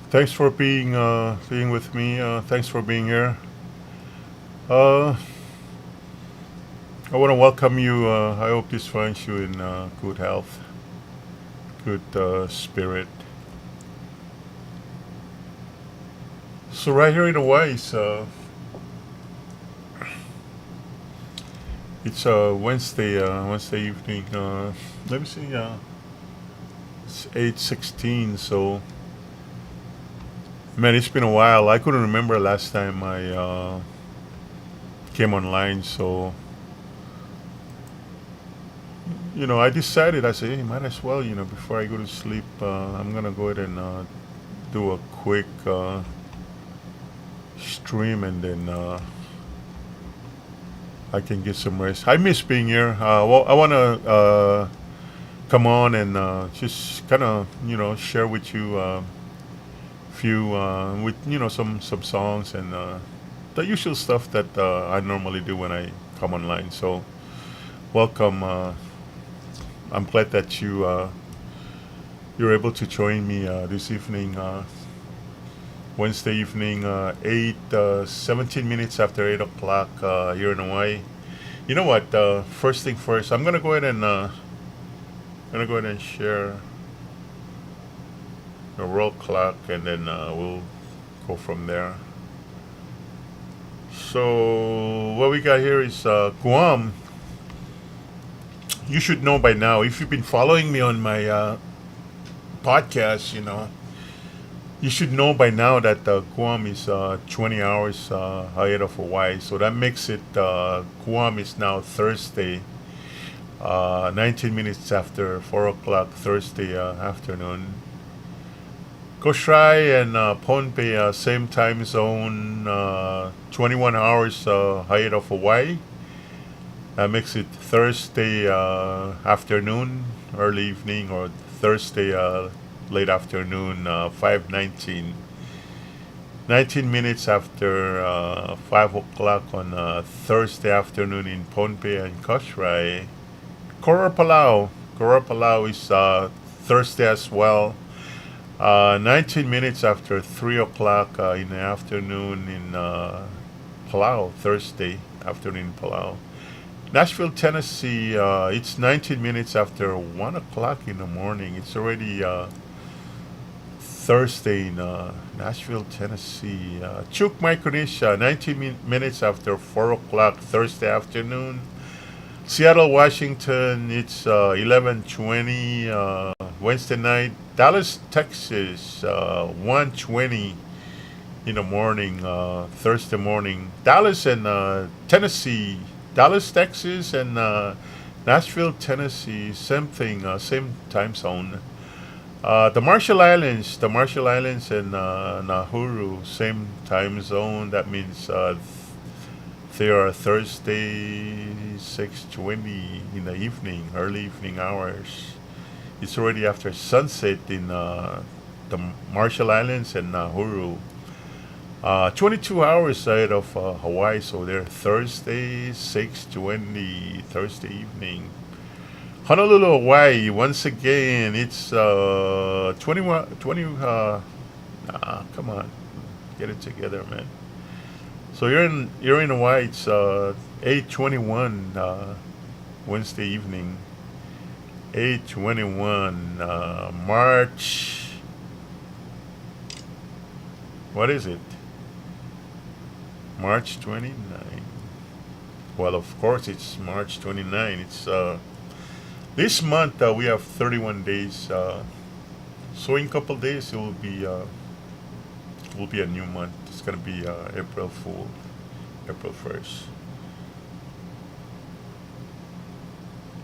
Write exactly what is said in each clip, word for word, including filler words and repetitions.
Thanks for being, uh, being with me. Uh, thanks for being here. Uh, I wanna welcome you. Uh, I hope this finds you in, uh, good health, good, uh, spirit. So right here in Hawaii, it's, uh, it's, uh, Wednesday, uh, Wednesday evening. Uh, let me see. Uh, it's eight sixteen, so, man, it's been a while. I couldn't remember last time I, uh, came online, so, you know, I decided, I say, "Hey, might as well, you know, before I go to sleep, uh, I'm gonna go ahead and, uh, do a quick, uh, stream, and then, uh, I can get some rest." I miss being here. Uh, well, I wanna, uh, come on and, uh, just kinda, you know, share with you, uh, few, uh, with, you know, some, some songs and, uh, the usual stuff that, uh, I normally do when I come online. So, welcome. Uh, I'm glad that you, uh, you're able to join me, uh, this evening, uh, Wednesday evening, uh, eight, uh, seventeen minutes after eight o'clock, uh, here in Hawaii. You know what? Uh, first thing first, I'm gonna go ahead and, uh, gonna go ahead and share the world clock, and then, uh, we'll go from there. So what we got here is, uh, Guam. You should know by now, if you've been following me on my, uh, podcast, you know, you should know by now that, uh, Guam is, uh, twenty hours, uh, ahead of Hawaii. So that makes it, uh, Guam is now Thursday, uh, nineteen minutes after four o'clock Thursday, uh, afternoon. Kosrae and, uh, Pohnpei, uh, same time zone, uh, twenty-one hours, uh, ahead of Hawaii. That makes it Thursday, uh, afternoon, early evening, or Thursday, uh, late afternoon, uh, five nineteen. Nineteen minutes after, uh, five o'clock on, uh, Thursday afternoon in Pohnpei and Kosrae. Koror, Palau. Koror, Palau is, uh, Thursday as well. Uh, nineteen minutes after three o'clock, uh, in the afternoon in, uh, Palau, Thursday afternoon in Palau. Nashville, Tennessee, uh, it's nineteen minutes after one o'clock in the morning. It's already, uh, Thursday in, uh, Nashville, Tennessee. Uh, Chuuk, Micronesia, nineteen min-, minutes after four o'clock Thursday afternoon. Seattle, Washington, it's, uh, eleven twenty, uh, Wednesday night. Dallas, Texas, uh, one twenty in the morning, uh, Thursday morning. Dallas and, uh, Tennessee, Dallas, Texas, and, uh, Nashville, Tennessee, same thing, uh, same time zone. Uh, the Marshall Islands, the Marshall Islands and, uh, Nauru, same time zone. That means, uh, they are Thursday, six twenty in the evening, early evening hours. It's already after sunset in, uh, the Marshall Islands and Nauru. Uh, twenty-two hours ahead of, uh, Hawaii, so they're Thursday, six twenty, Thursday evening. Honolulu, Hawaii, once again, it's, uh, twenty-one, twenty, uh, nah, come on, get it together, man. So you're in, you're in Hawaii, it's, uh, eight twenty-one, uh, Wednesday evening. Eight twenty-one, uh, March. What is it? March twenty-nine. Well, of course, it's March twenty-nine. It's, uh, this month, uh, we have thirty-one days. Uh, so in a couple days, it will be, uh, will be a new month. It's gonna be, uh, April Fool, April first.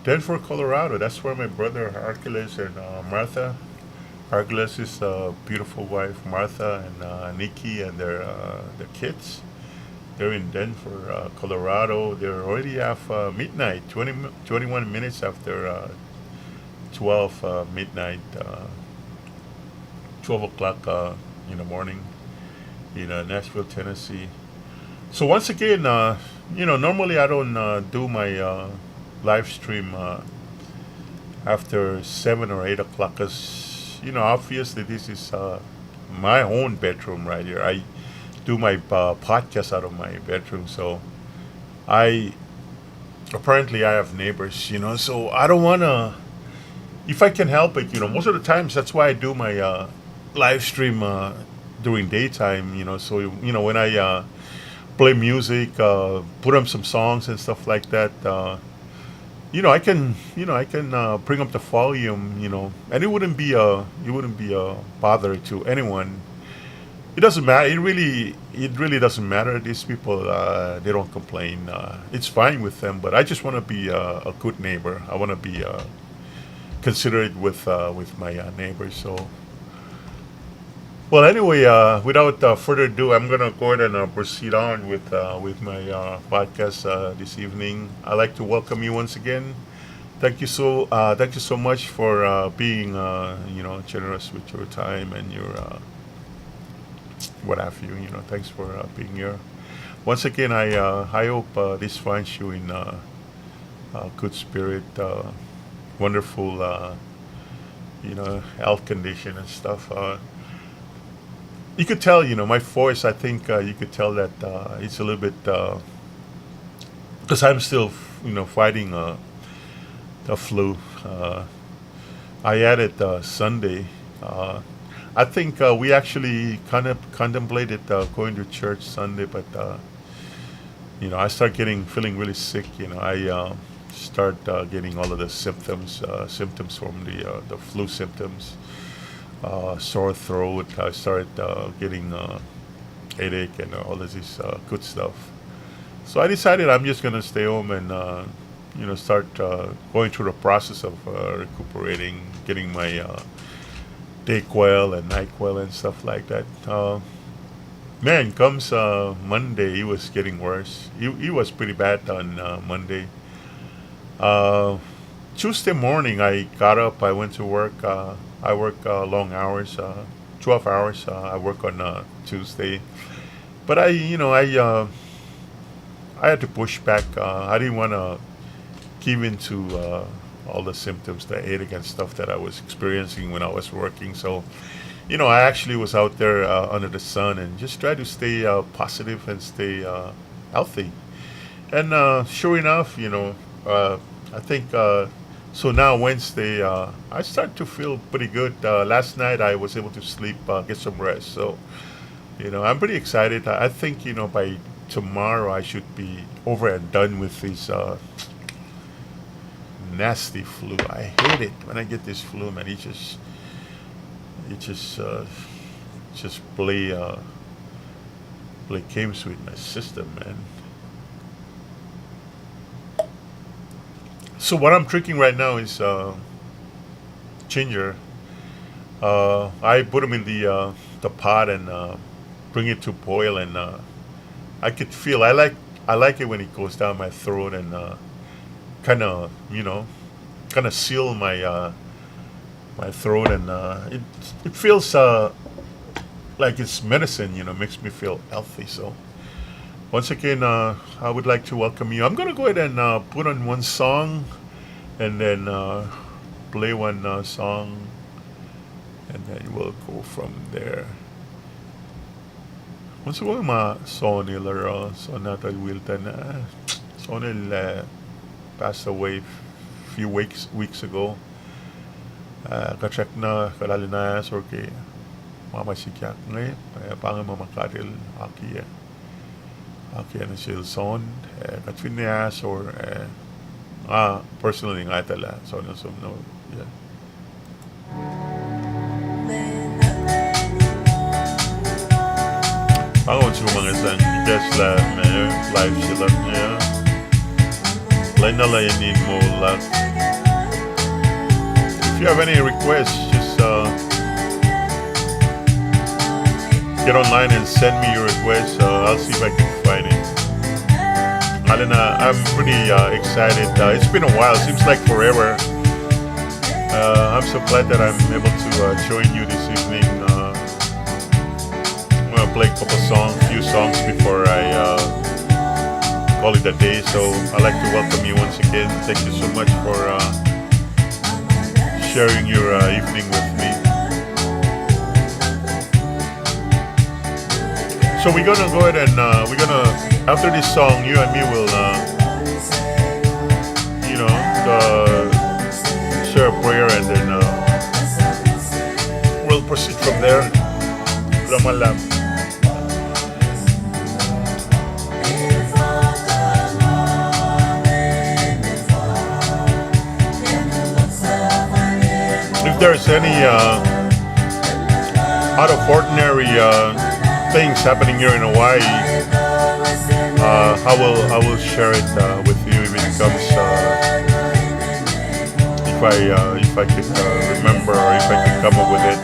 Denver, Colorado. That's where my brother Hercules and, uh, Martha. Hercules' uh, beautiful wife Martha and, uh, Nikki and their, uh, their kids. They're in Denver, uh, Colorado. They're already half, uh, midnight, twenty, twenty-one minutes after, uh, twelve, uh, midnight, uh, twelve o'clock, uh, in the morning in, uh, Nashville, Tennessee. So once again, uh, you know, normally I don't, uh, do my, uh, live stream, uh, after seven or eight o'clock, 'cause, you know, obviously this is, uh, my own bedroom right here. I do my uh, podcast out of my bedroom. So I apparently I have neighbors, you know, so I don't want to, if I can help it, you know, most of the times that's why I do my uh, live stream uh, during daytime, you know, so, you know, when I uh, play music, uh, put on some songs and stuff like that, uh, you know, I can, you know, I can uh, bring up the volume, you know, and it wouldn't be a, it wouldn't be a bother to anyone. It doesn't matter. It really, it really doesn't matter. These people, uh, they don't complain. Uh, it's fine with them, but I just want to be uh, a good neighbor. I want to be uh, considerate with uh, with my uh, neighbors. So, well, anyway, uh, without uh, further ado, I'm gonna go ahead and uh, proceed on with uh, with my uh, podcast uh, this evening. I'd like to welcome you once again. Thank you so, uh, thank you so much for uh, being, uh, you know, generous with your time and your uh, what have you. You know, thanks for uh, being here. Once again, I uh, I hope uh, this finds you in uh, uh, good spirit, uh, wonderful, uh, you know, health condition and stuff. Uh, you could tell, you know, my voice. I think uh, you could tell that uh, it's a little bit because I'm still, you know, fighting uh, the flu. Uh, I had it uh, Sunday. Uh, I think uh, we actually kind of contemplated uh, going to church Sunday, but uh, you know, I start getting feeling really sick. You know, I uh, start uh, getting all of the symptoms, uh, symptoms from the uh, the flu symptoms, uh, sore throat. I started uh, getting uh, headache and all of this uh, good stuff. So I decided I'm just gonna stay home and uh, you know start uh, going through the process of uh, recuperating, getting my uh, Dayquil and Nyquil and stuff like that. Uh, man, comes uh, Monday, it was getting worse. It, it was pretty bad on uh, Monday. Uh, Tuesday morning, I got up, I went to work. Uh, I work uh, long hours, uh, twelve hours. Uh, I work on uh, Tuesday. But I, you know, I, uh, I had to push back. Uh, I didn't want to give in to uh, all the symptoms, the headache and stuff that I was experiencing when I was working. So, you know, I actually was out there uh, under the sun and just try to stay uh, positive and stay uh, healthy. And uh, sure enough, you know, uh, I think uh, so now Wednesday, uh, I start to feel pretty good. Uh, last night I was able to sleep, uh, get some rest. So, you know, I'm pretty excited. I I think, you know, by tomorrow I should be over and done with this uh, nasty flu. I hate it when I get this flu, man. It just, it just, uh, just play, uh, play games with my system, man. So what I'm drinking right now is uh, ginger. Uh, I put them in the uh, the pot and uh, bring it to boil, and uh, I could feel. I like I like it when it goes down my throat and uh, kind of you know, kind of seal my uh, my throat, and uh, it it feels uh, like it's medicine. You know, makes me feel healthy. So once again, uh, I would like to welcome you. I'm gonna go ahead and uh, put on one song, and then uh, play one uh, song, and then we'll go from there. Once again, ma song el uh, song nahtuhl Wilton, uh, song el uh, passed away few weeks weeks ago. Uh, kuht srackna kuht arulacna ahsor ke ma ma sikyak inge, uh, pa inge ma ma God El akiyac, akiyac nuh sel song, uh, kuht finne ahsor, uh, nga personally nga etuh lah song el som no, yeah. Pa inge on soko ma nga sang ikacslah ma live se luhk inge. Lwelah lah in moul luhk. If you have any requests, just uh, get online and send me your request. Uh, I'll see if I can find it. Alena, I'm pretty uh, excited. Uh, it's been a while, seems like forever. Uh, I'm so glad that I'm able to uh, join you this evening. Uh, I'm gonna play a couple songs, few songs before I uh, call it a day. So I'd like to welcome you once again. Thank you so much for uh, sharing your uh, evening with me. So we're gonna go ahead and, uh, we're gonna, after this song, you and me will, uh, you know, uh, share a prayer, and then, uh, we'll proceed from there. Kuloh ma luhlahp. If there's any, uh, out of ordinary, uh, things happening here in Hawaii, uh, I will, I will share it, uh, with you if it comes, uh, if I, uh, if I could, uh, remember or if I could come up with it.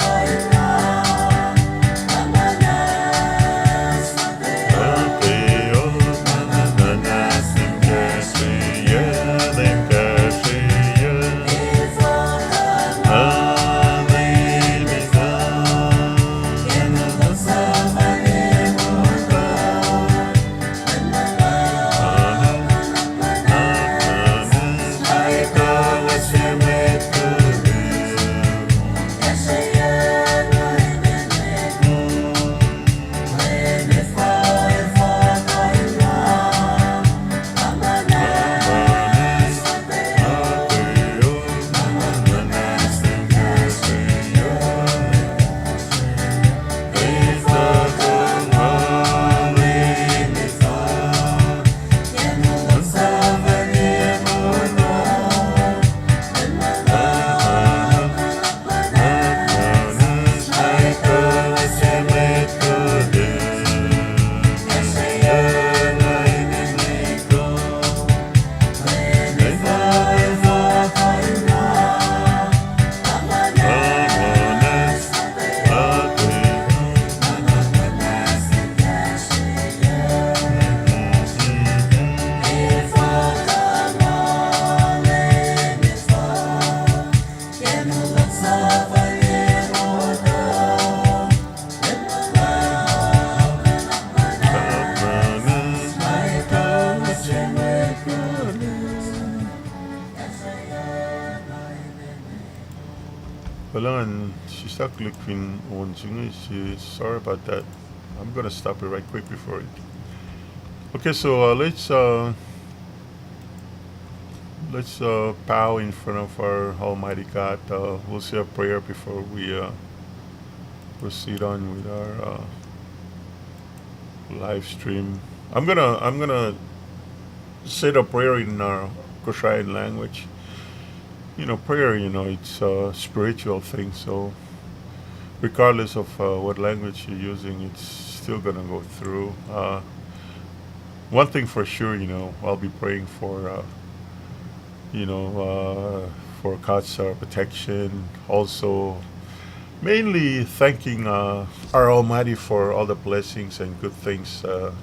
Well, ngan sislah klik fin on se inge, sorry about that. I'm gonna stop it right quick before it. Okay, so, uh, let's, uh, let's, uh, bow in front of our Almighty God. Uh, we'll say a prayer before we, uh, proceed on with our, uh, live stream. I'm gonna, I'm gonna say the prayer in our Kosraean language. You know, prayer, you know, it's a spiritual thing, so regardless of, uh, what language you're using, it's still gonna go through. Uh, one thing for sure, you know, I'll be praying for, uh, you know, uh, for God's, uh, protection. Also, mainly thanking, uh, our Almighty for all the blessings and good things, uh,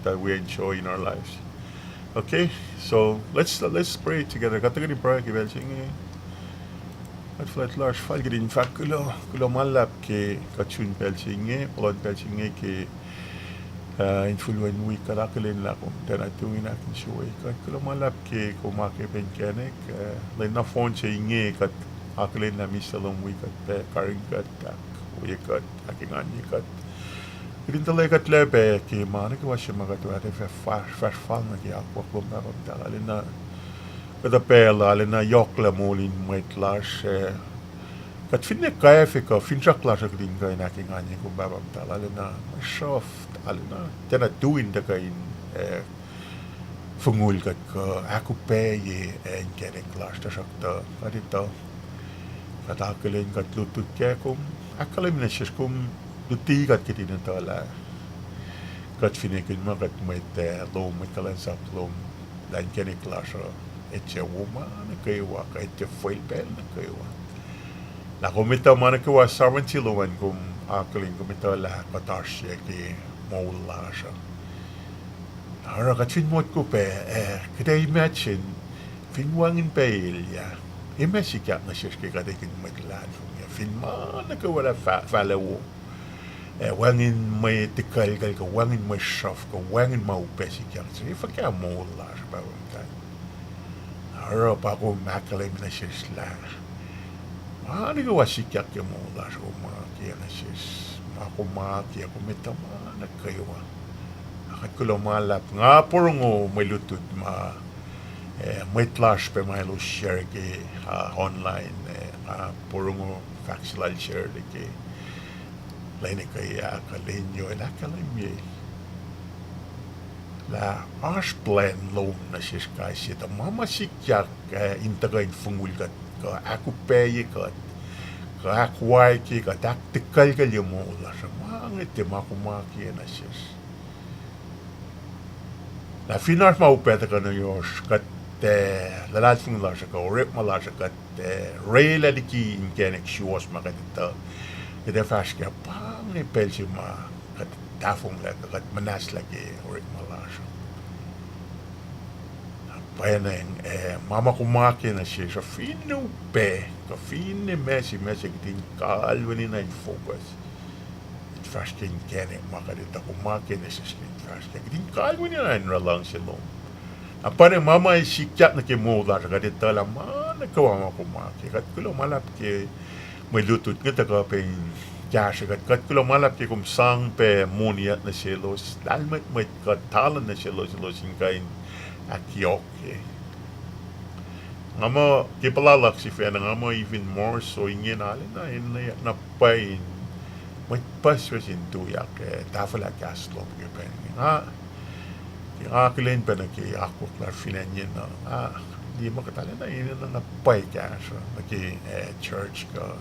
that we enjoy in our lives. Okay, so let's, let's pray together. Kuht tuhkweni pruhe ke pacl se inge. Kuht fuhlwact lasr, fal kuht in fahk kuloh, kuloh ma luhlahp ke kuht sun pacl se inge, puhlan pacl se inge ke, uh, infulwen wik. Kuht akihlen lah kom tiacna tui in ahkinsewowoye kuht. Kuloh ma luhlahp ke kom akihlen inkacnek, uh, lwen nohfohn se inge kuht akihlen lah mihslac lom wi kuht pac, karihngihn kuht, ahkwoye kuht, ahkenganye kuht. Kuht in tuhlac kuht lac pac ke ma nuh kwewa se ma kuht ac fah fahsr fal nuh ke akwuck lom, Pahpah Muhtahl, arulacna kuhtuh pacl arulacna yohklah moul in mwet lasr, uh, kuht finne kwacfe kuh finsrak lasr uh kuht in kuh in ahkenganye kom, Pahpah Muhtahl, arulacna mwe sruhf, arulacna tiacna tui in tuhkuh in, uh, fongul kuht kuh ahkupacye, uh, inkacnek lasr, tuhsruhktuh kuht etuh kuht akihlen kuht lutlut kac, kom ahkkahlwemye nuh sesr, kom luti kuht kihtin etuh lah kuht finne kuh in muh kuht mwet, uh, lom, mwet kuhlwacnsap lom, lah inkacnek lasr uh etuh wo ma nuh kwewa kuh etuh fal pacl nuh kwewa. Lah kom etuh ma nuh kwewa, sovereignty lom an kom akihlen, kom etuh lah kuht oasr ke moul lasr uh. Oruh kuht fin motko pac, uh, kuht ac imagine fin wacngihn pac elyah, emet sikyak nuh sesr ke kuht ekihn mwet luhlahlfongi uh, fin ma nuh kwewa lah fah-, fahla wo, ac wacngihn mwe tikuclkucl kuh wacngihn mwe sruhf kuh wacngihn ma upac sikyak, srihke fuhkah moul lasr, Pahpah Muhtahl. Oruh pa kom ahkkahlwemye nuh sesr lah Ma nuh kwewa sikyak ke moul lasr uh ma ke nuh sesr, ma kom ma ke kom etuh ma nuh kwewa. Kuht kuloh ma luhlahp, nga porongo mwe lutlut ma, eh, mwet lasr pac ma elos share ke, ah, online, eh, nga porongo fahk se lal share ke lwen ekwe ah, kuh lwen yoel ahkkahlwemye lah oasr plwacn lom nuh sesr kais sie tuh ma ma sikyak, eh, in tuhkuh in fongul kuht, kuh ahkupacye kuht, kuh ahkwaeke kuht, ahktukuclkuclye moul lasr uh, ma inge tiac ma kom ma ke nuh sesr. Na fin oasr ma upac tuhkuh nuh yohrohsr, kuht, eh, luhlahlfongi lasr uh kuh orekma lasr uh kuht, eh, orwaclah liki inkacnek suwohs ma kuht etuh, kuht ac fahsr kac, pa inge pacl se ma kuht tahfonglac kuh kuht muhnahslah ke orekma lasr uh. Pwacnwacng, eh, ma ma kom ma ke nuh sesr uh finne upac, kuh finne mesi mesi, kuht in kalweni na in focus in fahsr ke inkacnek ma kuht etuh kom ma ke nuh sesr kuht in fahsr kac. Kuht in kalweni na in oruh luhngse lom. Na pwacnwacng ma ma sikyak nuh ke moul lasr uh kuht etuh lah ma nuh kwewa ma kom ma ke. Kuht kuloh ma luhlahp ke mwe lutlut inge tuhkuh pac in kahsrwe kuht. Kuht kuloh ma luhlahp ke kom sang pac moniyuck nuh selos, lahlmwetmwet kuh talent nuh selos, elos in kuh in ahkyohkye. Nga muh ke puhla luhk sifacna, nga muh even more so ingena arulacna enenweyuck na pwacye in mwet pucspucs in tuyak, eh, tahfwelah kahs lom ke pacl inge. Nga, ke nga akihlen pac nuh ke akwuck lasr fin acn inge uh, nga liye muh kuht arulacna enenuh na pwacye kahsruh nuh ke, eh, church kuh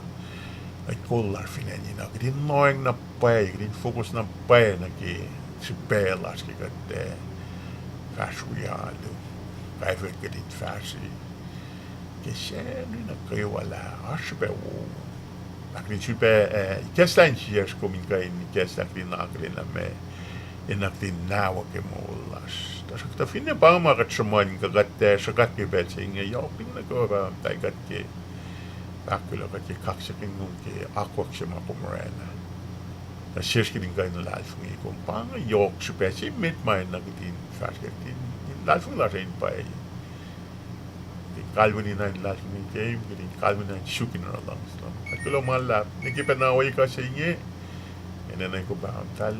nuh ke kol lasr fin acn inge uh. Kuht in lohacng na pwacye, kuht in focus na pwacye nuh ke srihpac lasr ke kuht, eh, fahsr wi alu. Kaifet kuht in fahsri ke sacnri nuh kwewa lah oasr srihpac wo. Ahknin sulpac, eh, ikacslah insiyacsr kom in kuh in ikacslah kuht in akihlen lah meac enenuh kuht in nahwuck ke moul lasr. Tuhsruhktuh finne pa ma kuht sruhmuhn kuh kuht, eh, sruhkack ke pacl se inge, yohk liki nuh kwewa pa muhta kuht ke fahk kuloh kuht ke kaksakihn kom ke akwuck se ma kom oraclah nuh sesr kuht in kuh in luhlahlfongi kom. Pa inge yohk srihpac se met ma enenuh kuht in fahsr kac, kuht in, in luhlahlfongi lasr uh in pwacye. Kuht in kalweni na in luhlahlfongi kom, kuht in kalweni na in suk in oruh luhngse lom. Kuht kuloh ma luhlahp nuh ke pacna ohiyac kuh se inge, enenuh kom Pahpah muhtahl.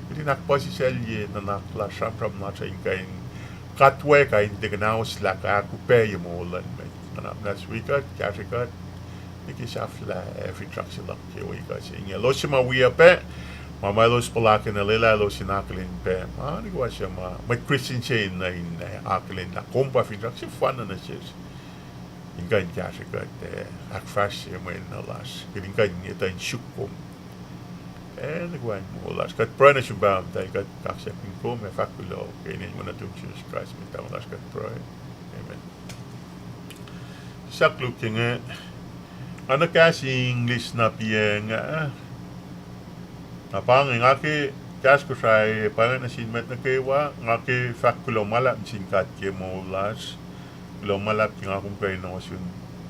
Kuht in ahkpuhsisaclye nuhnak lasr, sramsram lasr uh in kuh in katwacack ac in tiac kuhnaoslah kuh ahkupacye moul luhn mwet. Nuhnak muhnahs wi kuht, kahsrwe kuht nuh ke sahflah ac finsrak se luhk ke ohiyac kuh se inge. Elos suc ma wiyuc pac, ma ma elos puhlakihn, lwelah elos in akihlen pac ma nuh kwewa suc ma mwet Christian se enenuh in, eh, akihlen lah kom pa finsrak sefanna nuh sesr in kuh in kahsrwe kuht, eh, ahkfahsrye mwe enenuh lasr, kuht in kuh in etuh in suk kom ac nuh kwewa in moul lasr. Kuht pruhe nuh sum Pahpah muhtahl, kuht kaksakihn kom ac fahk kuloh ke inen Wen nuhtum Jisus Kraist, Mwet Lahngo lasr kuht pruhe. Amen. Sahk luhk ke inge, nga nuh kahs English na piacng ah. Na pa inge nga ke kahs Kosrae, pa inge nuh sin mwet nuh kwewa, nga ke fahk kuloh ma luhlahp nuh sin God ke moul lasr. Kuloh ma luhlahp ke nga kom kuh in ohsun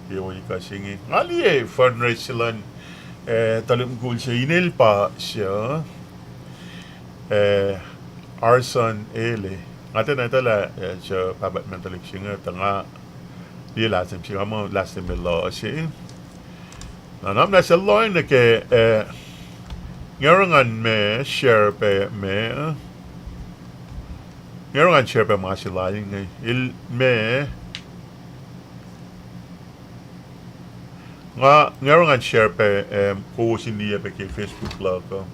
ke ohiyac kuh se inge. Nga liye fundraise se luhn, eh, tuhlihk mukul se inel pa se, eh, Arson Ele. Nga tiacna etuh lah, eh, suc pahpah tuhmwacn tuhlihk se inge, tuh nga liye last name se, nga muh last name el uh se. Na, na, na sel lohacng nuh ke, eh, nge oruh ngan me share pac me, nge oruh ngan share pac ma se lal inge, el me, nga, nge oruh ngan share pac, eh, kowos in liye pac ke Facebook luhk uh.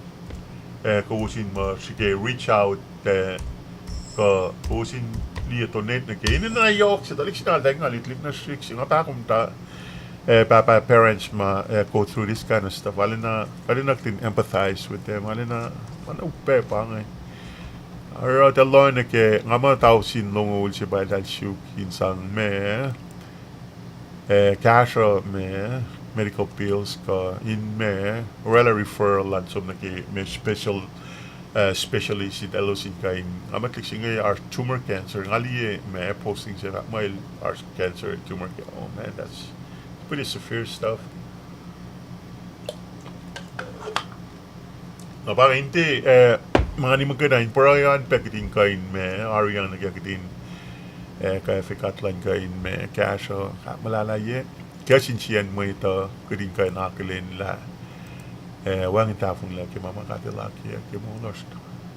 Eh, kowos in muh srihke reach out, eh, kuh kowos in liye donate nuh ke. Enenuh na yohk se, tuhlihk se na eltahl nga litlitna srihk se, nga pahkomuhta, eh, pahpah parents ma, eh, go through this kind of stuff. Arulacna, arulacna kuht in empathize with them. Arulacna, ma na upac pa inge. Oruh tuh lohacng nuh ke, nga muh tausin longoul se pa eltahl suk in sang me, eh, kahsruh me, medical bills kuh in me, orwaclah referral luhn som nuh ke me special, eh, specialist in elos in kuh in, nga muh tuhlihk se inge oasr tumor cancer, nga liye me posting se muh el oasr cancer tumor ca-, oh man, that's pretty severe stuff. Na pa inge, eh, ma ngi muhkwena in pruhe an pac kuht in kuh in me, ariang nuh ke kuht in, eh, kuh fah kuht luhn kuh in me kahsruh, ahkmuhlahlaye. kahs insiyacn mwet uh, kuht in kuh in akihlen lah, eh, wacngihn tahfonglac ke ma ma God El ahkkweye ke moul lasr.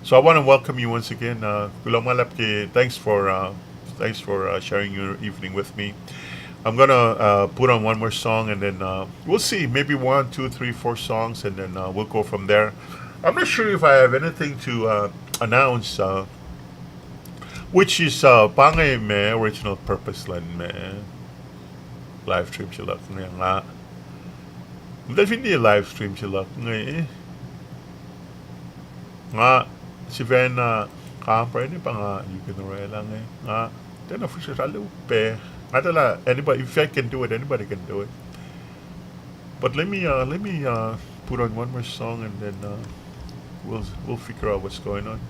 So I want to welcome you once again. Uh, kuloh ma luhlahp ke, thanks for, uh, thanks for, uh, sharing your evening with me. I'm gonna, uh, put on one more song and then, uh, we'll see, maybe one, two, three, four songs, and then, uh, we'll go from there. I'm not sure if I have anything to, uh, announce, uh, which is, uh, pa inge ma original purpose luhn ma live stream se luhk inge nga. Muhta fin liye live stream se luhk inge, nga sifacna kampare ne pa nga yukin orwaclah inge. Nga tiacna fihsracsr, arlac upac. Nga tuh lah anybody, if I can do it, anybody can do it. But let me, uh, let me, uh, put on one more song and then, uh, we'll, we'll figure out what's going on.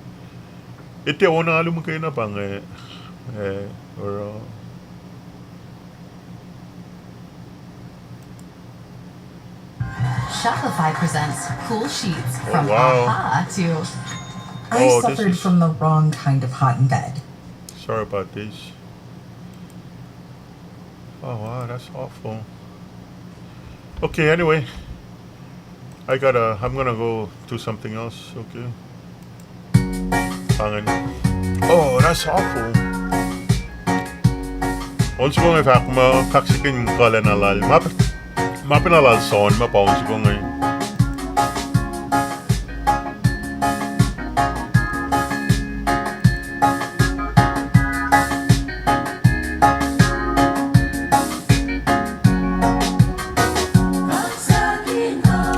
Ete ona alu muhkwena pa inge, eh, or, uh, Shopify presents cool sheets. Oh, from wow. Aha to I Oh, this suffered is from the wrong kind of hot in bed. Sorry about this. Oh, wow, that's awful. Okay, anyway. I gotta, I'm gonna go do something else, okay? Angen. Oh, that's awful. On soko inge fahk muh kaksakihn kuhlacna lal. Ma, ma pacna lal Son, ma pa on soko inge.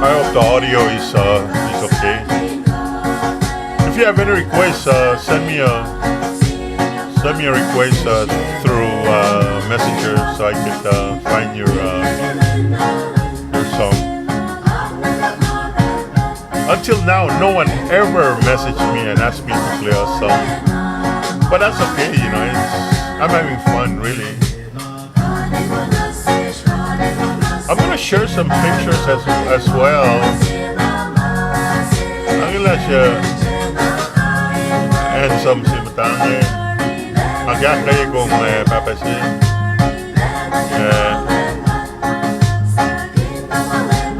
I hope the audio is, uh, is okay. If you have any requests, uh, send me a, send me a request, uh, through, uh, Messenger so I could, uh, find your, uh, your song. Until now, no one ever messaged me and asked me to play a song. But that's okay, you know, it's, I'm having fun, really. I'm gonna share some pictures as, as well. Ang ilah siya handsome se muhta inge. Nga ke ahkkweye kom, eh, pahpah se. Eh,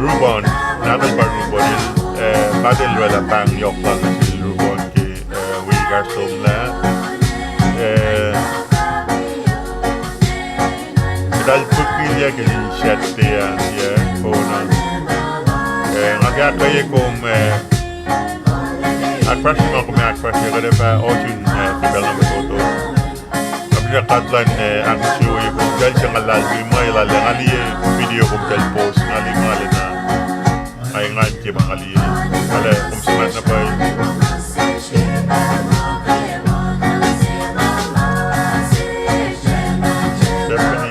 Rubon, nahtuhl pa Rubon el, eh, pa el orwaclah pahng yohk lal nuh sel Rubon ke, eh, wi kahs somlah. Eh, eltahl pukilyac ke Saturday ah, yeah, kona. Eh, nga ke ahkkweye kom, eh, ahkfahsrye ma kom ahkfahsrye kuht ac fah ohsun, eh, ke pacl nuh fototo. Apkuhran God luhn, eh, ahkinsewowoye kom, kacl se nga lal wi ma lal, nga liye video kom kacl post, nga liye ma lal na. Ai ngan ke ma nga liye. Nga liye kom smat na pwacye. Stephanie.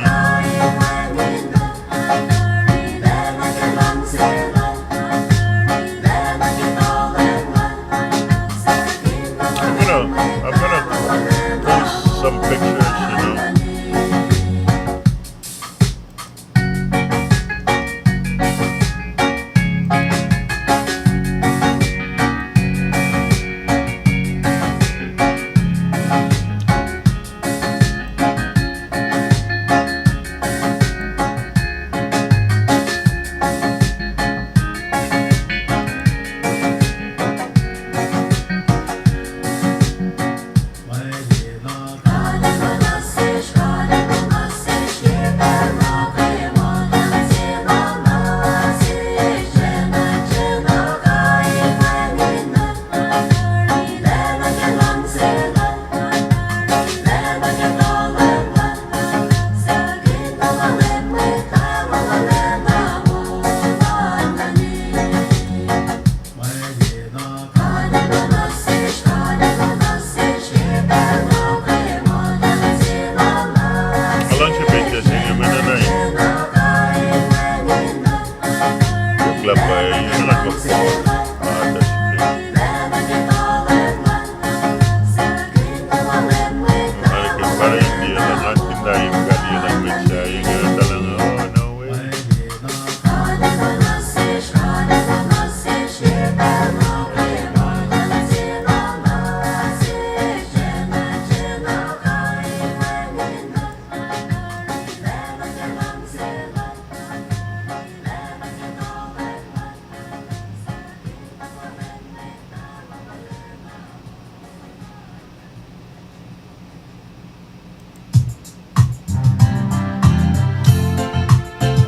I'm gonna, I'm gonna post some pictures, you know. Alan se page se inge mena na in. Klap, eh, yun na klap. Ah, that's okay. Pare ke, pare India, na ngan kinda in India language, ah, inge talan, oh, no way.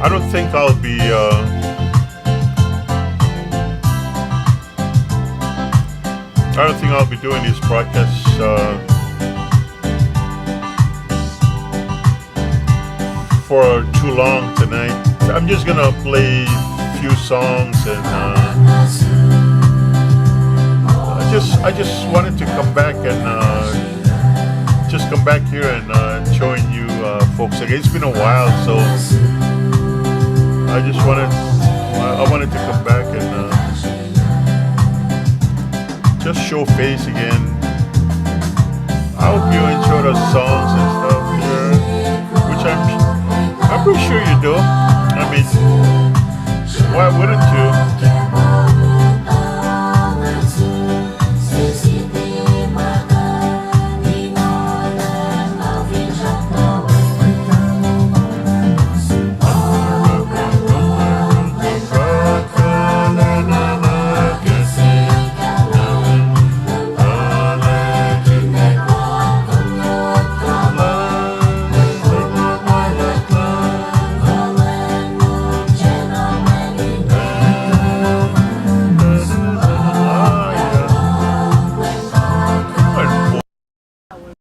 I don't think I'll be, uh, I don't think I'll be doing these broadcasts, uh, for too long tonight. I'm just gonna play a few songs and, uh, I just, I just wanted to come back and, uh, just come back here and, uh, join you, uh, folks again. It's been a while, so I just wanted, I I wanted to come back and, uh, just show face again. I hope you enjoy the songs and stuff here, which I'm, I'm pretty sure you do. I mean, why wouldn't you?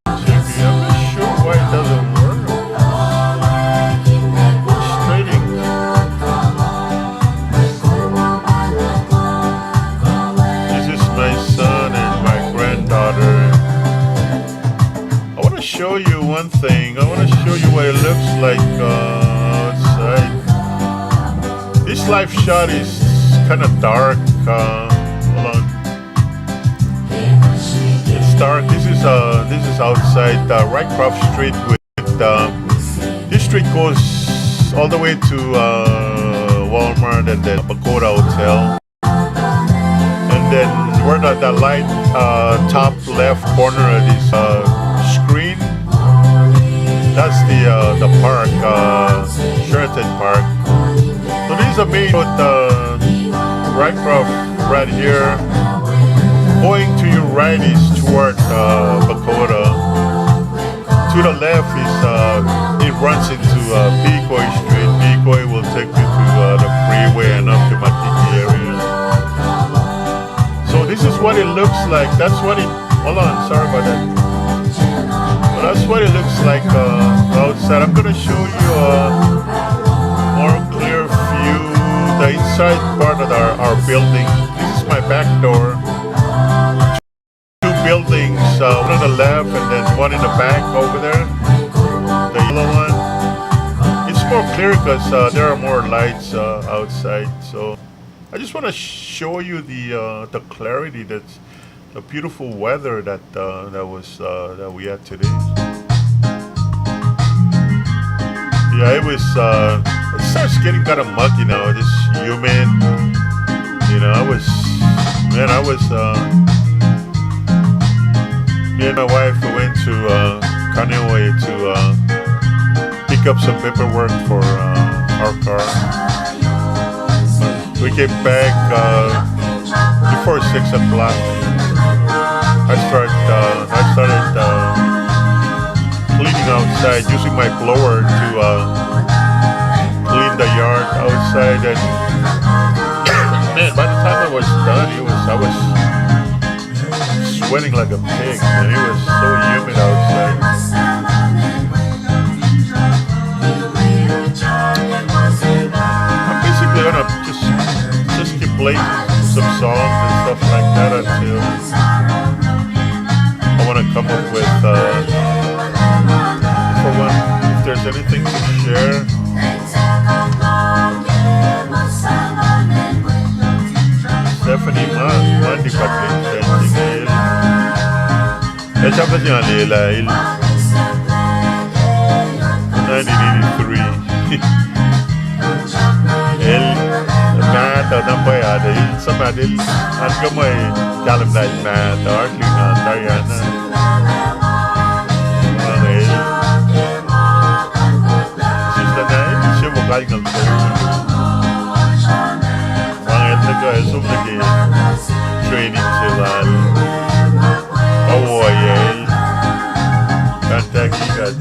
I'm not sure why it doesn't work. It's straining. This is my son and my granddaughter. I want to show you one thing. I want to show you what it looks like, uh, outside. This live shot is kind of dark. Uh, hold on. It's dark. This is, uh, this is outside, uh, Rycroft Street with, uh, this street goes all the way to, uh, Walmart and then Pagoda Hotel. And then where that, that light, uh, top left corner of this, uh, screen, that's the, uh, the park, uh, Sheraton Park. So this is the main road, uh, Rycroft right here. Going to your right is toward, uh, Pagoda. To the left is, uh, it runs into, uh, Pequot Street. Pequot will take you to, uh, the freeway and up to Matiki area. So this is what it looks like. That's what it, hold on, sorry about that. But that's what it looks like, uh, outside. I'm gonna show you a more clear view, the inside part of our, our building. This is my back door. Two buildings, uh, one on the left and then one in the back over there. The yellow one. It's more clear 'cause, uh, there are more lights, uh, outside. So I just wanna show you the, uh, the clarity, that's the beautiful weather that, uh, that was, uh, that we had today. Yeah, it was, uh, it starts getting kind of muggy now. It is humid. You know, I was, man, I was, uh, me and my wife, we went to, uh, Kaneohe to, uh, pick up some paperwork for, uh, our car. We came back, uh, before six o'clock. I start, uh, I started, uh, cleaning outside, using my blower to, uh, clean the yard outside. And man, by the time I was done, it was, I was sweating like a pig, man. It was so humid outside. I'm basically gonna just, just keep playing some songs and stuff like that until I wanna come up with, uh, if I want, if there's anything to share. Stephanie ma, ma department se inge el. El sahp nuh sin lwelah el. Nineteen eighty-three. El, Matt, uh, na pwacye, el, suc Matt, el, an kuh mwe kahlwem lal Matt, uh, Artlina, Tariana. Ma el. Sislah na el, se vocal ngal. Ma el nuh ke, el som nuh ke training se lal. Awoyel. Kentucky, kuht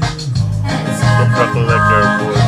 som Truckle Lake Airport.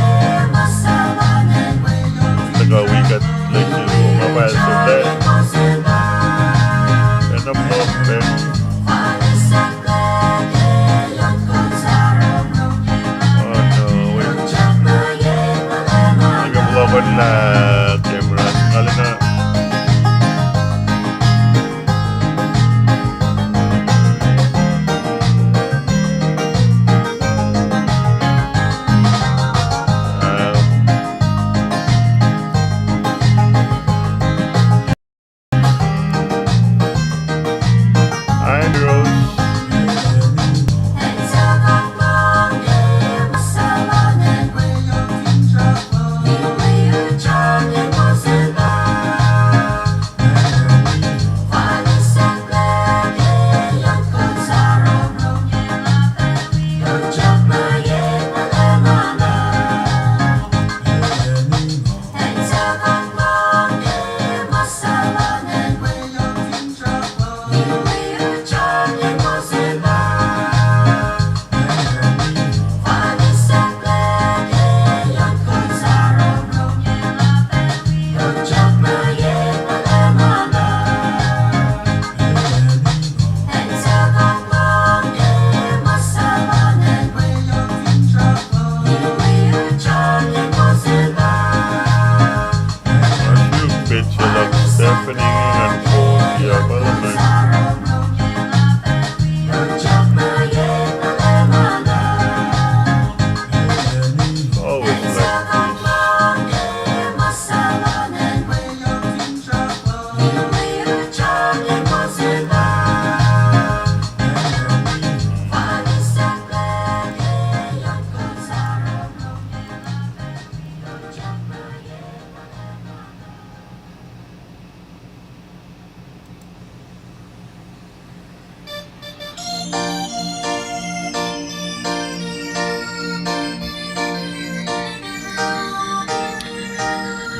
Ngan forward, yeah, but I'm not. Always like this.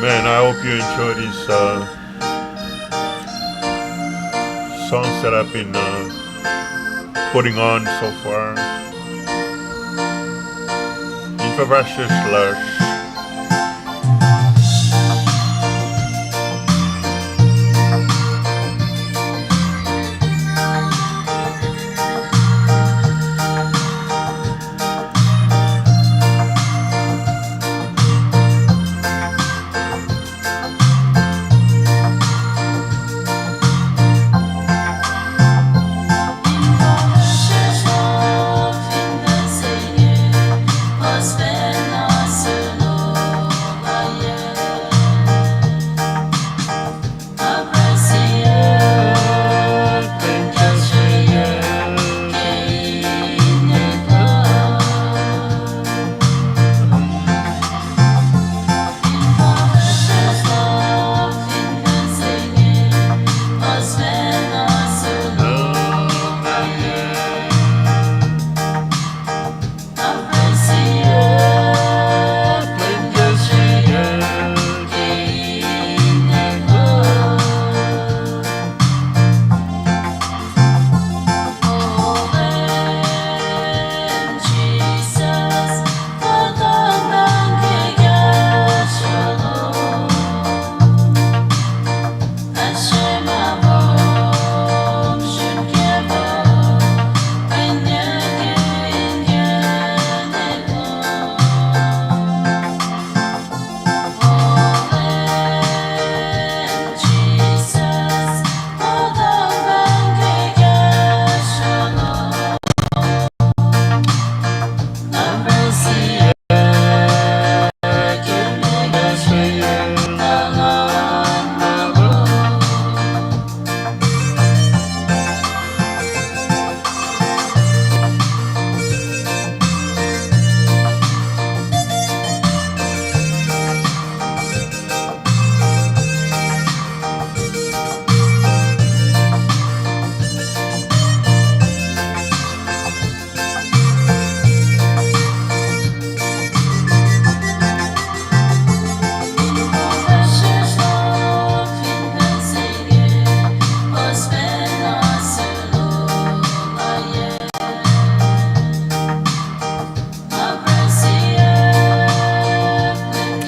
Man, I hope you enjoy these uh, songs that I've been uh, putting on so far. Infavashes lash.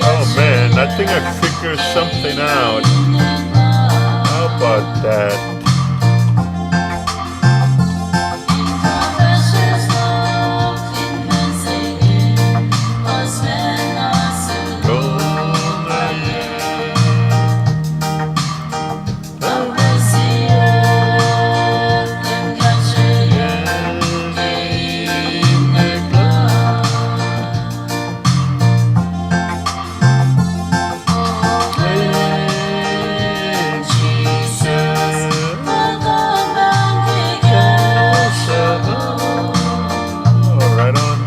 Oh man, I think I figured something out. How about that? Right on.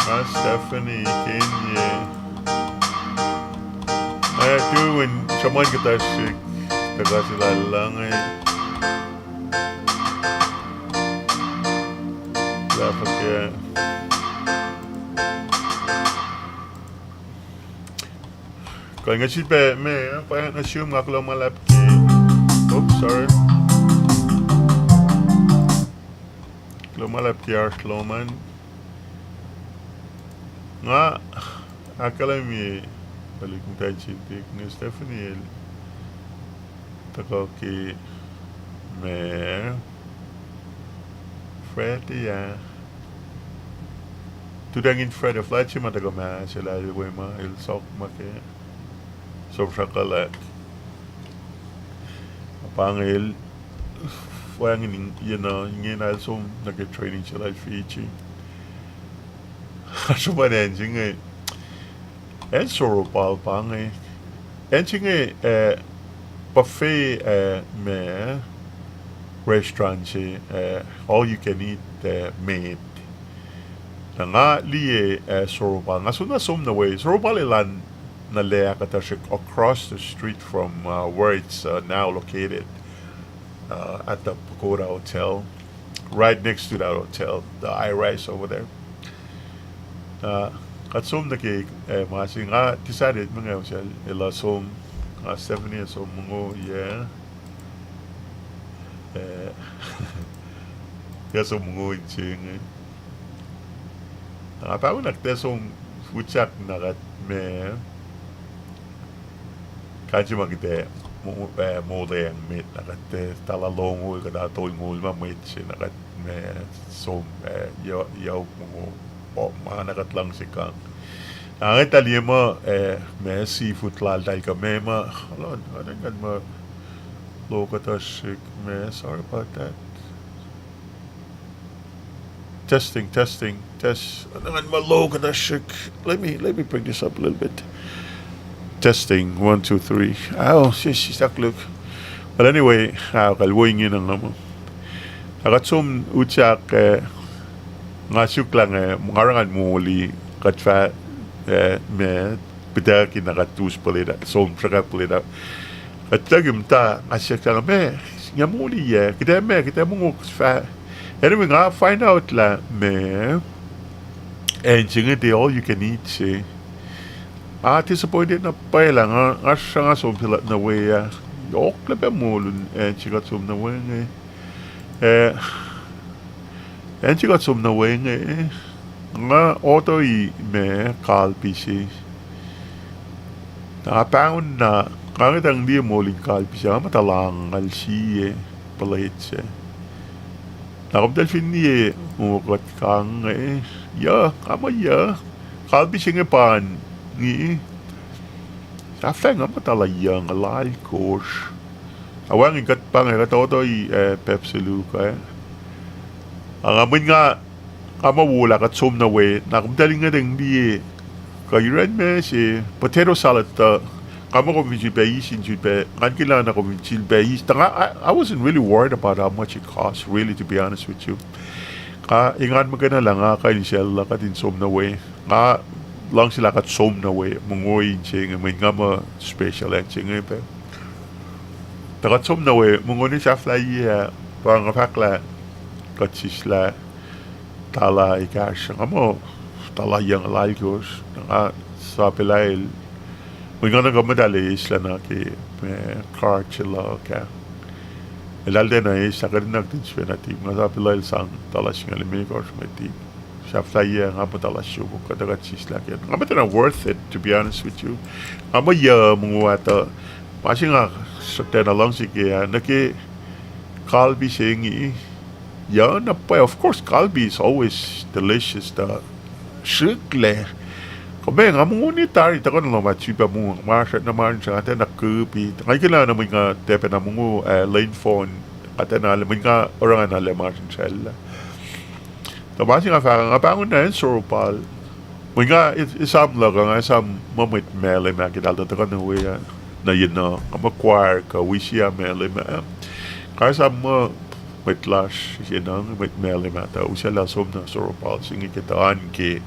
Ah, Stephanie, Kenya. Ah, tu in sruhmuhn kuhtuh srihk, tuhkuh se lal inge. Kuh nga sifilpac ma, pa nga sum nga kuloh ma luhlahp ke, oops, sorry. Kuloh ma luhlahp ke oasr lom an. Nga ahkkahlwemye tuhlihk muhtwacn se inge, Stephanie el tuhkuh ke ma, Friday ah. Tuhtacngihn Friday, flight se ma tuhkuh ma se lah el we ma el sok ma ke som sruhkuhlack. Pa inge el wacngihn, you know, ingena el som nuh ke training se lal Fiji. Sruhpan acn se inge, acn Soropal pa inge. Acn se inge, eh, buffet, eh, ma, restaurant se, eh, all you can eat, eh, met. Na nga liye, eh, Soropal. Nga soenna som nuh we. Soropal elan nuh lac ahkuhtuhsrihk across the street from, uh, where it's, uh, now located, uh, at the Pagoda Hotel, right next to that hotel, the high rise over there. Uh, kuht som nuh ke, eh, ma se nga decided me nga usal elah som, uh, Stephanie som mongo, yeah. Eh, nga som mongo in se inge. Nga pahngon na kuht ac som utyak na kuht ma, kain se ma kuht ac mo-, eh, molweacng met na kuht, eh, tala longoul kuh tolngoul ma mwet se na kuht ma som, eh, yo-, yohk mongo, oh, ma na kuht luhngse kang. Na nge tuh liye muh, eh, ma seafood laltahl kuh ma ma, hold on, I think kuht muh loh kuhtuhsrihk ma, sorry about that. Testing, testing, test. Ngan muh loh kuhtuhsrihk. Let me, let me bring this up a little bit. Testing, one, two, three. Oh, sis, sis, tak look. Well, anyway, ah, kal wo ingena nga muh. Na kuht som utyak, eh, nga suk lah nge, nga oruh ngan moli, kuht fah, eh, ma, pitucki na kuht us puhlet, som sruhkwack puhlet. Kuht tuhkuh muhta, nga siyuck lah ma, nga moli ah, kuht ac ma, kuht ac mongo fah. Anyway, nga find out lah ma, acn se inge tiac all you can eat se. Nga disappointed na pwacye lah nga, nga sruhnga som se luhk nuh we ah. Yohk lah pac molin acn se kuht som nuh we inge. Eh, acn se kuht som nuh we inge, nga order-i ma kalbi se. Na pahngon na, nga ngetang liye molin kalbi se, nga muhta langal sie plate se. Na komtal fin liye mongo kuht kang inge, yuh, nga muh yuh, kalbi se inge pa ngi, sahflah nga muhta lah yuh nga lalkosr. Ac wacngihn kuht pa inge kuht order-i, eh, Pepsi Luke, eh. Ac nga mweyen nga, nga muh wo lah kuht som nuh we, na komtal in ngetang liye, kuh yurin ma se, potato salad tuh, nga muh kom fin sulpac eis in sulpac, ngan kena na kom fin sulpac eis. Tuh nga, I, I wasn't really worried about how much it costs, really, to be honest with you. Nga engan muhkwena lah nga kuh in sel lah kuht in som nuh we. Nga luhngse lah kuht som nuh we, mongo in se inge, mweyen nga muh special acn se inge pac. Tuh kuht som nuh we, mongo in sahflahiyac, pa nga fahk lah kuht sislah tala ekahsr, nga muh tala yuh nga lalkosr, nga sapelahl, mweyen nga nuhnkuh muhtahl eislah na ke, eh, card se luhk ah. Eltahl tiacna eis, ahkuhtweyac na kuht in sifacna tip, nga sapelahl sang tala singucul limekohsr mwe tip. Sahflahiyac, nga muh tala siofok, kuht, kuht sislah ke. Nga muh tiacna worth it, to be honest with you. Nga muh yuh mongo ah tuh, ma se nga tiacna luhngse ke ah, nuh ke kalbi se inge, yuh na pwacye, of course, kalbi is always delicious, tuh srihklac. Kom, nga mongo ne tari, tuhkuh nuh lohm ah sifilpac mongo, ma srackna ma srackna, tiacna kuhpi. Nga ikena na mweyen nga tiac pacna mongo, eh, lwen fohn, nga tiacna, mweyen nga oruh nga na lah ma srackna sraclah. Tuh ma se nga fahk, nga pahngon na acn Soropal. Mweyen nga, esam luhk uh, nga esam muh mwet Malem ah ke eltahl tuh tuhkuh nuh we ah, nuh yenuh, nga muh choir kuh wi sia Malem ah. Nga esam muh mwet lasr yenuh, mwet Malem ah tuh usaclah som nuh Soropal se inge ke tuh an ke,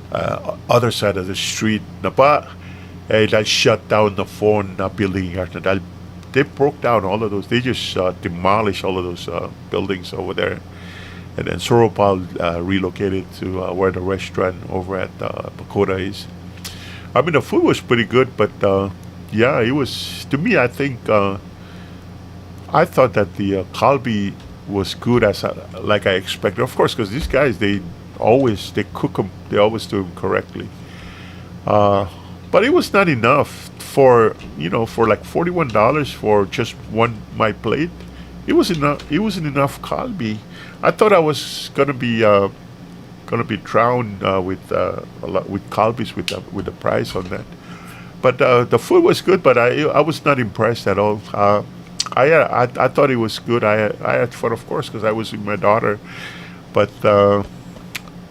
uh, other side of the street. Na pa, eh, eltahl shut down nohfohn na building ekahsr na eltahl, they broke down all of those. They just, uh, demolished all of those, uh, buildings over there. and then Soropal uh, relocated to uh, where the restaurant over at uh, Pagoda is. I mean, the food was pretty good, but uh, yeah, it was, to me, I think, uh, I thought that the uh, kalbi was good as uh, like I expected. Of course, because these guys, they always, they cook them, they always do them correctly. Uh, but it was not enough for, you know, for like forty-one dollars for just one my plate. It was enough. It wasn't enough kalbi. I thought I was gonna be uh, gonna be drowned uh, with uh, a lot, with kalbis with the, with the price on that. But uh, the food was good, but I I was not impressed at all. Uh, I, uh, I I thought it was good. I I had fun, of course, because I was with my daughter. But uh,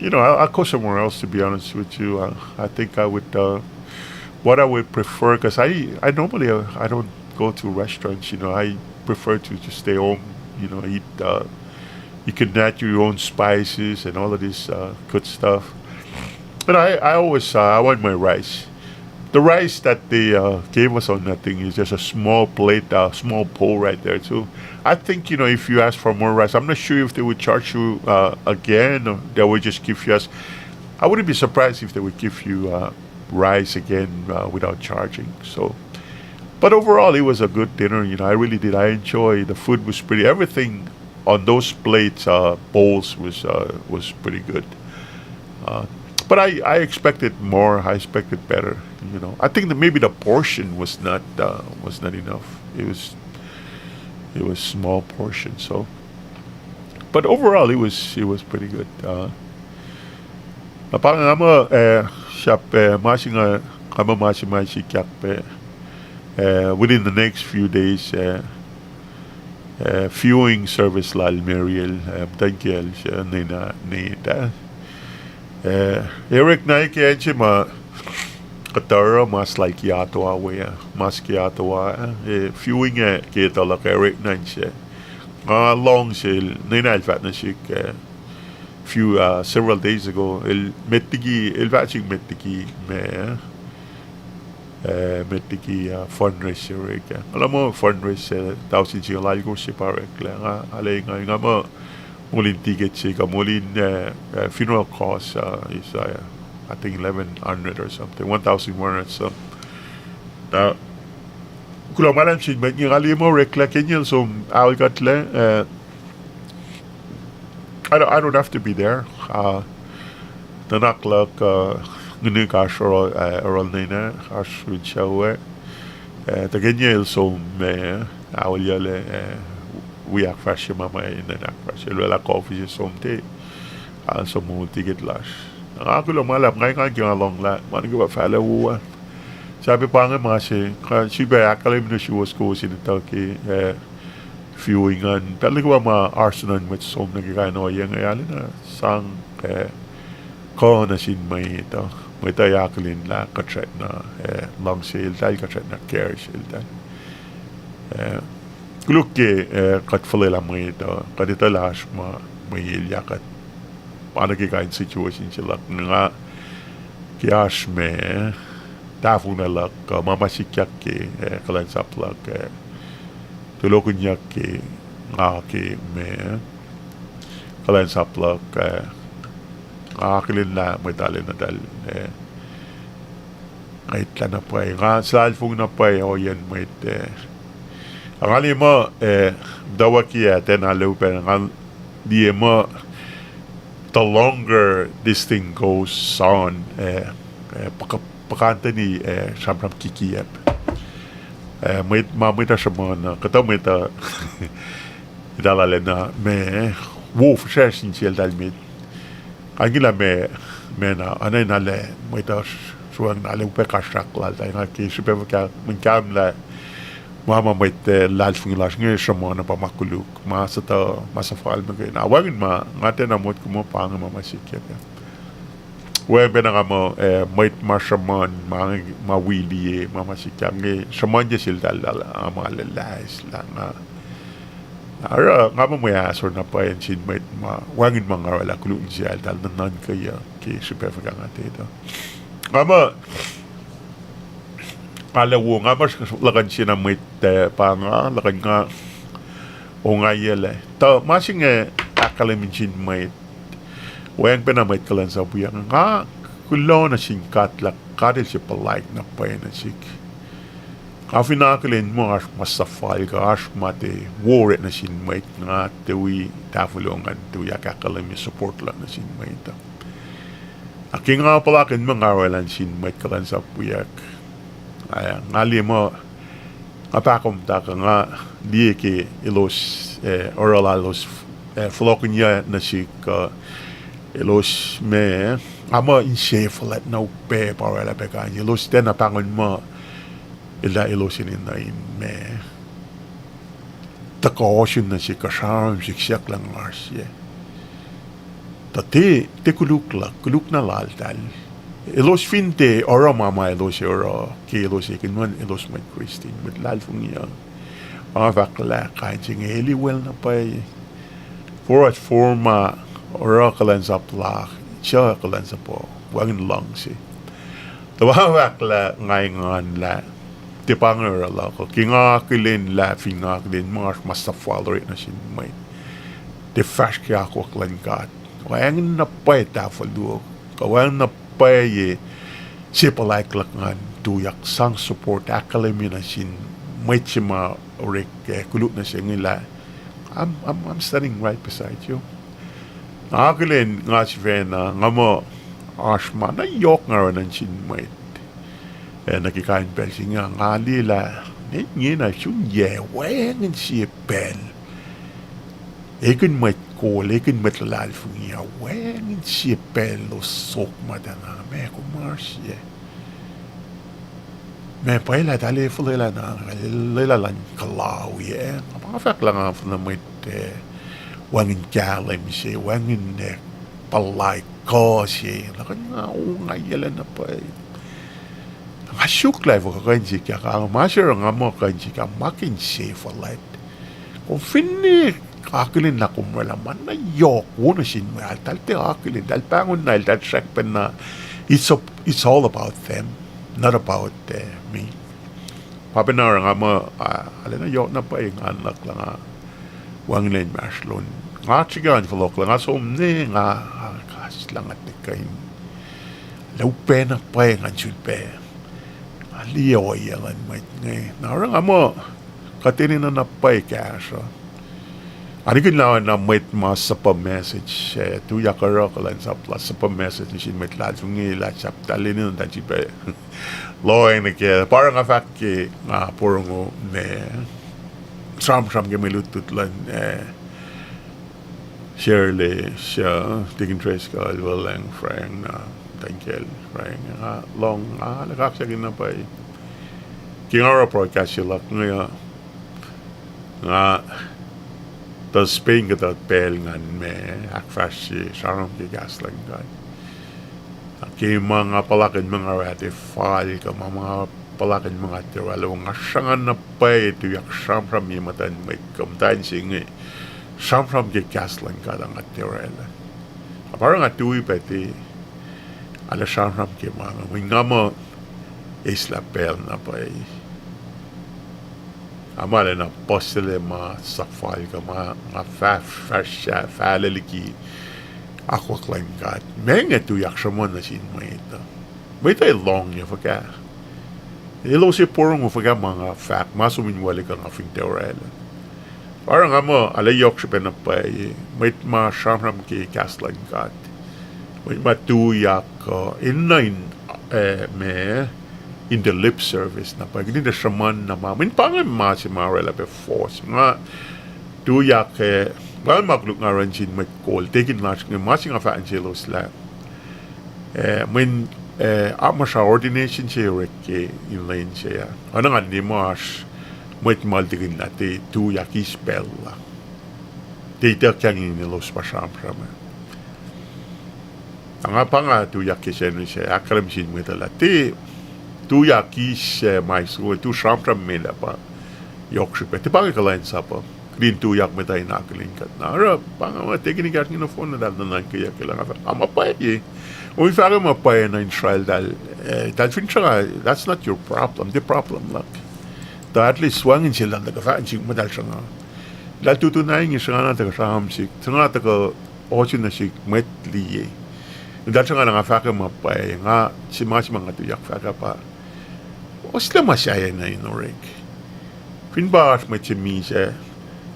you know, I'll, I'll go somewhere else. To be honest with you, uh, I think I would. Uh, what I would prefer, because I I normally uh, I don't go to restaurants. You know, I prefer to just stay home. You know, eat. Uh, you can add your own spices and all of this uh, good stuff. But I I always uh, I want my rice. The rice that they uh, gave us on that thing is just a small plate, a small bowl right there too. I think, you know, if you ask for more rice, I'm not sure if they would charge you uh, again. Or they would just give you as. I wouldn't be surprised if they would give you uh, rice again uh, without charging. So, but overall, it was a good dinner. You know, I really did. I enjoyed the food. Was pretty. Everything on those plates, uh, bowls was uh, was pretty good. Uh, but I, I expected more. I expected better. You know, I think that maybe the portion was not uh, was not enough. It was it was small portion. So, but overall, it was it was pretty good. Uh, na pa nga muh uh, sahp uh, ma se nga, nga muh ma se ma sikyak pac uh, within the next few days uh, uh, viewing service lal Mary el uh, muhtwacn kiyacl se nina neta. Uh, Eric na ke acn se ma kuhtuh oruh mas lal Kiatoa we uh, mas Kiatoa uh, viewing uh, ke tuh luhk Eric na se. Nga lohng sel nina el fahk nuh sihk uh, few uh, several days ago el met liki el fahk sihk met liki ma uh, met liki uh, fundraiser ke nga lah muh fundraiser tausin singucul alkosr se pa oreklac nga ale nga nga muh molin ticket se kuh molin uh, funeral cost uh, is uh, I think eleven hundred or something, one thousand one hundred some. Na kuloh ma luhlahp sin mwet inge, nga liye muh oreklac ke inge el som aol kuhtlac uh, I don't, I don't have to be there. Uh, nuhnak luhk uh, nguhnihk oasr oruh, uh, oruh nina oasr in sucu uh, tuhkweni el som ma uh, aolyuclac uh, wi ahkfahsrye ma ma in ahkfahsrye el ac kohfihsye som te, uh, som moul ticket lasr. Nga kuloh ma luhlahp nga, nga ke nga lohng lah ma nuh kwewa fahlac wo uh. Sahp pa inge ma se, uh, srihpac ahkkahlwemye nuh suwos kowos in etuh ke uh, viewing an pacl nuh kwewa ma oasr nuh sin mwet som nuh ke kain ohiyac inge, arulacna sang uh, kuh nuh sin mwet uh, mwet uh akihlen lah kuht srackna uh, luhngse eltahl, kuht srackna care seltahl. Uh, koluk ke uh, kuht fuhlwelah mwet uh, kuht etuh lah oasr ma mwe elyah kuht, pa nuh ke kain situation se luhk nga, ke oasr ma tahfonglac luhk uh, ma ma sikyak ke uh, kuhlwacnsap luhk uh, tulohkihnyuck ke nga ke ma kuhlwacnsap luhk uh, nga akihlen lah mwet arulacna eltahl uh, nga etuh lah na pwacye, nga suhlahlahlfongi na pwacye ohiyacn mwet uh, nga liye muh uh, tuh wacngihn ah tiacna lou pac nga liye muh the longer this thing goes on uh, puhkantweni uh, sramsram kikiyacp. Uh, mwet ma mwet uh sruhmuhn uh, kuhtuh mwet uh, eltahl arulacna ma wo fihsracsr in seltahl met. Nga etuh lah ma, ma na, anacna lah mwet uh sruhmuhn arulacna upac kasrak laltahl, nga ke srihpac fuhkah, mwe kahlwem lah ma ma mwet uh, luhlahlfongi lasr inge sruhmuhn uh pa ma koluk, ma suhtuh, ma suhfal muhkwena. Wacngihn ma nga tiacna motko muh pa inge ma ma sikyak ah. Wacngihn pacna nga muh uh, mwet ma sruhmuhn ma, ma wi liye ma ma sikyak inge sruhmuhnye seltahl lah ma luhlahlfongi lah nga, oruh nga muh mwe ahsor na pwacye nuh sin mwet ma wacngihn ma nga orwaclah koluk nuh seltahl nuhnuhnkweyuck ke srihpac fuhkah nga tiac etuh. Nga muh, nga lah wo, nga muh luhkuhn sie na mwet uh, pa nga luhkuhn nga ongaiyac lah tuh ma se inge ahkkahlwemye sin mwet. Wacngihn pacna mwet kuhlwacnsap wiyuck. Nga kuloh nuh sin God lah God El se puhlaik na pwacye nuh sihk. Nga fin akihlen muh oasr ma suhfal kuh oasr ma tiac wo orekma nuh sin mwet, nga tiac wi tahfuh luhk ngan tiac wi ahkkahlwemye support luhk nuh sin mwet uh. Na ke nga puhlakihn muh nga orwaclah nuh sin mwet kuhlwacnsap wiyuck, nga liye muh, nga pahkomuhta kuh nga liye ke elos, eh, oruh lalos, eh, fohlohkihnyuck nuh sihk kuh elos ma, nga muh insefuhlwact na upac pa orwaclah pac kain, elos tiacna pahngon muh, elah elos enenuh in ma tuhkuh ohsun nuh sihk kuh sramsram sihk siyuck lah ngasr ye. Tuh tiac, tiac koluk luhk, koluk na laltahl. Elos fin tiac oruh ma ma elos ac oruh ke elos ekihn muh elos mwet Christian, mwet luhlahlfongi uh. Nga fahk lah kain se inge el wel na pwacye. Forward forma oruh kuhlwacnsap la, suc kuhlwacnsap uh, wacngihn luhngse. Tuh ma fahk lah nga engan lah tiac pa inge oruh luhk uh. Ke nga akihlen lah fin nga akihlen muh oasr ma suhfal orekma nuh sin mwet, tiac fahsr ke akwuck luhn God, wacngihn na pwacye tahfuh luhk, kuh wacngihn na pwacye se puhlaik luhk ngan tuyak sang support ahkkahlwemye nuh sin mwet se ma orek, eh, koluk nuh se inge lah I'm, I'm, I'm standing right beside you. Nga akihlen nga sifacna, nga muh oasr ma na yohk nga oruh nuh sin mwet. Eh, nuh ke kain pacl se inge nga liye lah ne ingena sun yac wacngihn sie pacl, ekihn mwet kol, ekihn mwet luhlahlfongi uh, wacngihn sie pacl elos sok muhtana, ma kom oasr ye. Ma pwacye lah tahl fuhlwelah na, lwelah luhn kuhlawi ah. Nga pa nga fahk lah nga fin mwet, eh, wacngihn kahlwem se, wacngihn, eh, puhlaik kuh se, na kuh nga ongaiyac na pwacye. Nga suk lah efuh kuh kuh in sikyak, ma se oruh nga muh kuh in sikyak, ma ke insefuhlwact. Kom finne akihlen lah kom orwaclah ma na yohk wo nuh sin mwet, eltahl tiac akihlen, eltahl pahngon na, eltahl srackpacna, it's a, it's all about them, not about, eh, me. Pa pacna oruh nga muh, ah, arulacna yohk na pwacye nga nuhnak lah nga wacngihn inmahsrlon. Nga srihke an fohlohk lah nga som ne nga, ah, kahs lah nga tiac kuh in, lah upac na pwacye ngan sulpac. Nga liye ohiyac luhn mwet inge. Na oruh nga muh kuht enenuh na pwacye kahsruh. Anikihn lah na mwet ma suhpwacr message, eh, tuyak oruh kuhlwacnsap la suhpwacr message nuh sin mwet luhlahlfongi lah sahp tahl enenuh in tahl sulpac lohacng nuh kac. Pa oruh nga fahk ke nga porongo ma sramsram ke mwe lutlut luhn, eh, Shirley, suc Deacon Driscoll, Will Lang, Frank, na Daniel, Frank, nga lohng, nga arlac kaksakihn na pwacye. Ke nga oruh broadcast se luhk inge uh, nga tuh Spain kuhtuh pacl ngan ma ahkfahsrye sramsram ke kahs luhn God. Ke ma nga puhlakihn muh nga orwaclah fal kuh ma nga puhlakihn muh nga tiac orwaclah, nga sruhnga na pwacye tuyak sramsram ye muhtuhn mwet kuh muhtwacn se inge sramsram ke kahs luhn God, nga tiac orwaclah. Na pa oruh nga tui pac tiac arlac sramsram ke ma inge, mweyen nga muh eislah pacl na pwacye. Nga muh arulacna puhsisacl ma suhfal kuh ma nga fah-, fahsr-, fahlac liki akwuck luhn God. Ma inge tuyak sruhmuhn nuh sin mwet uh. Mwet uh lohng ye fuhkah, elos ac porongo fuhkah ma nga fahk, ma som in wal kuh nga fin tiac orwaclah. Pa oruh nga muh arlac yohk srihpac na pwacye mwet ma sramsram ke kahs luhn God, mwet ma tuyak uh, enenuh in, eh, ma in the lip service na pwacye, kihtin tuh sruhmuhn na ma, mweyen pa inge ma se ma orwaclah pac force. Nga tuyak, eh, wacngihn ma koluk nga oruh nuh sin mwet kol, tikin lasr inge, ma se nga fahk nuh selos lah, eh, mweyen, eh, akmuhsra ordination se orek ke in lwen se ah, oacna nga liye muh oasr mwet ma tikin na tiac tuyak eis pacl la, tiac ituckyang in elos pa sramsram ah. Na nga pa nga tuyak ke Sacnri se ahkkahlwemye sin mwet uh lah tiac tuyak eis, eh, ma eis, tu sramsram me lah pa yohk srihpac. Tiac pa inge kuhlwacnsap uh, kihtin tuyak mwet uh in akihlen kuht. Na oruh pa nga ma tikin ekahsr ngi nohfohn na tahl nuhnuhnkweyuck lah nga fahk, nga muh pwacye. Kom fahk ma pwacye na in srwacl tahl, eh, tahl fin sruhnga, that's not your problem, tiac problem luhk. Tuh at least wacngihn sel tahl tuhkuh fahk nuh sihk muh tahl sruhnga. Eltahl tutu na inge sruhnga na tuhkuh sramsram sihk, sruhnga tuhkuh ohsun nuh sihk mwet liye. Eltahl sruhnga na nga fahkwack ma pwacye, nga, se ma se ma nga tuyak fahkwack pa, ohslac ma sahyac nuh in orek. Fin pa oasr mwet se misac,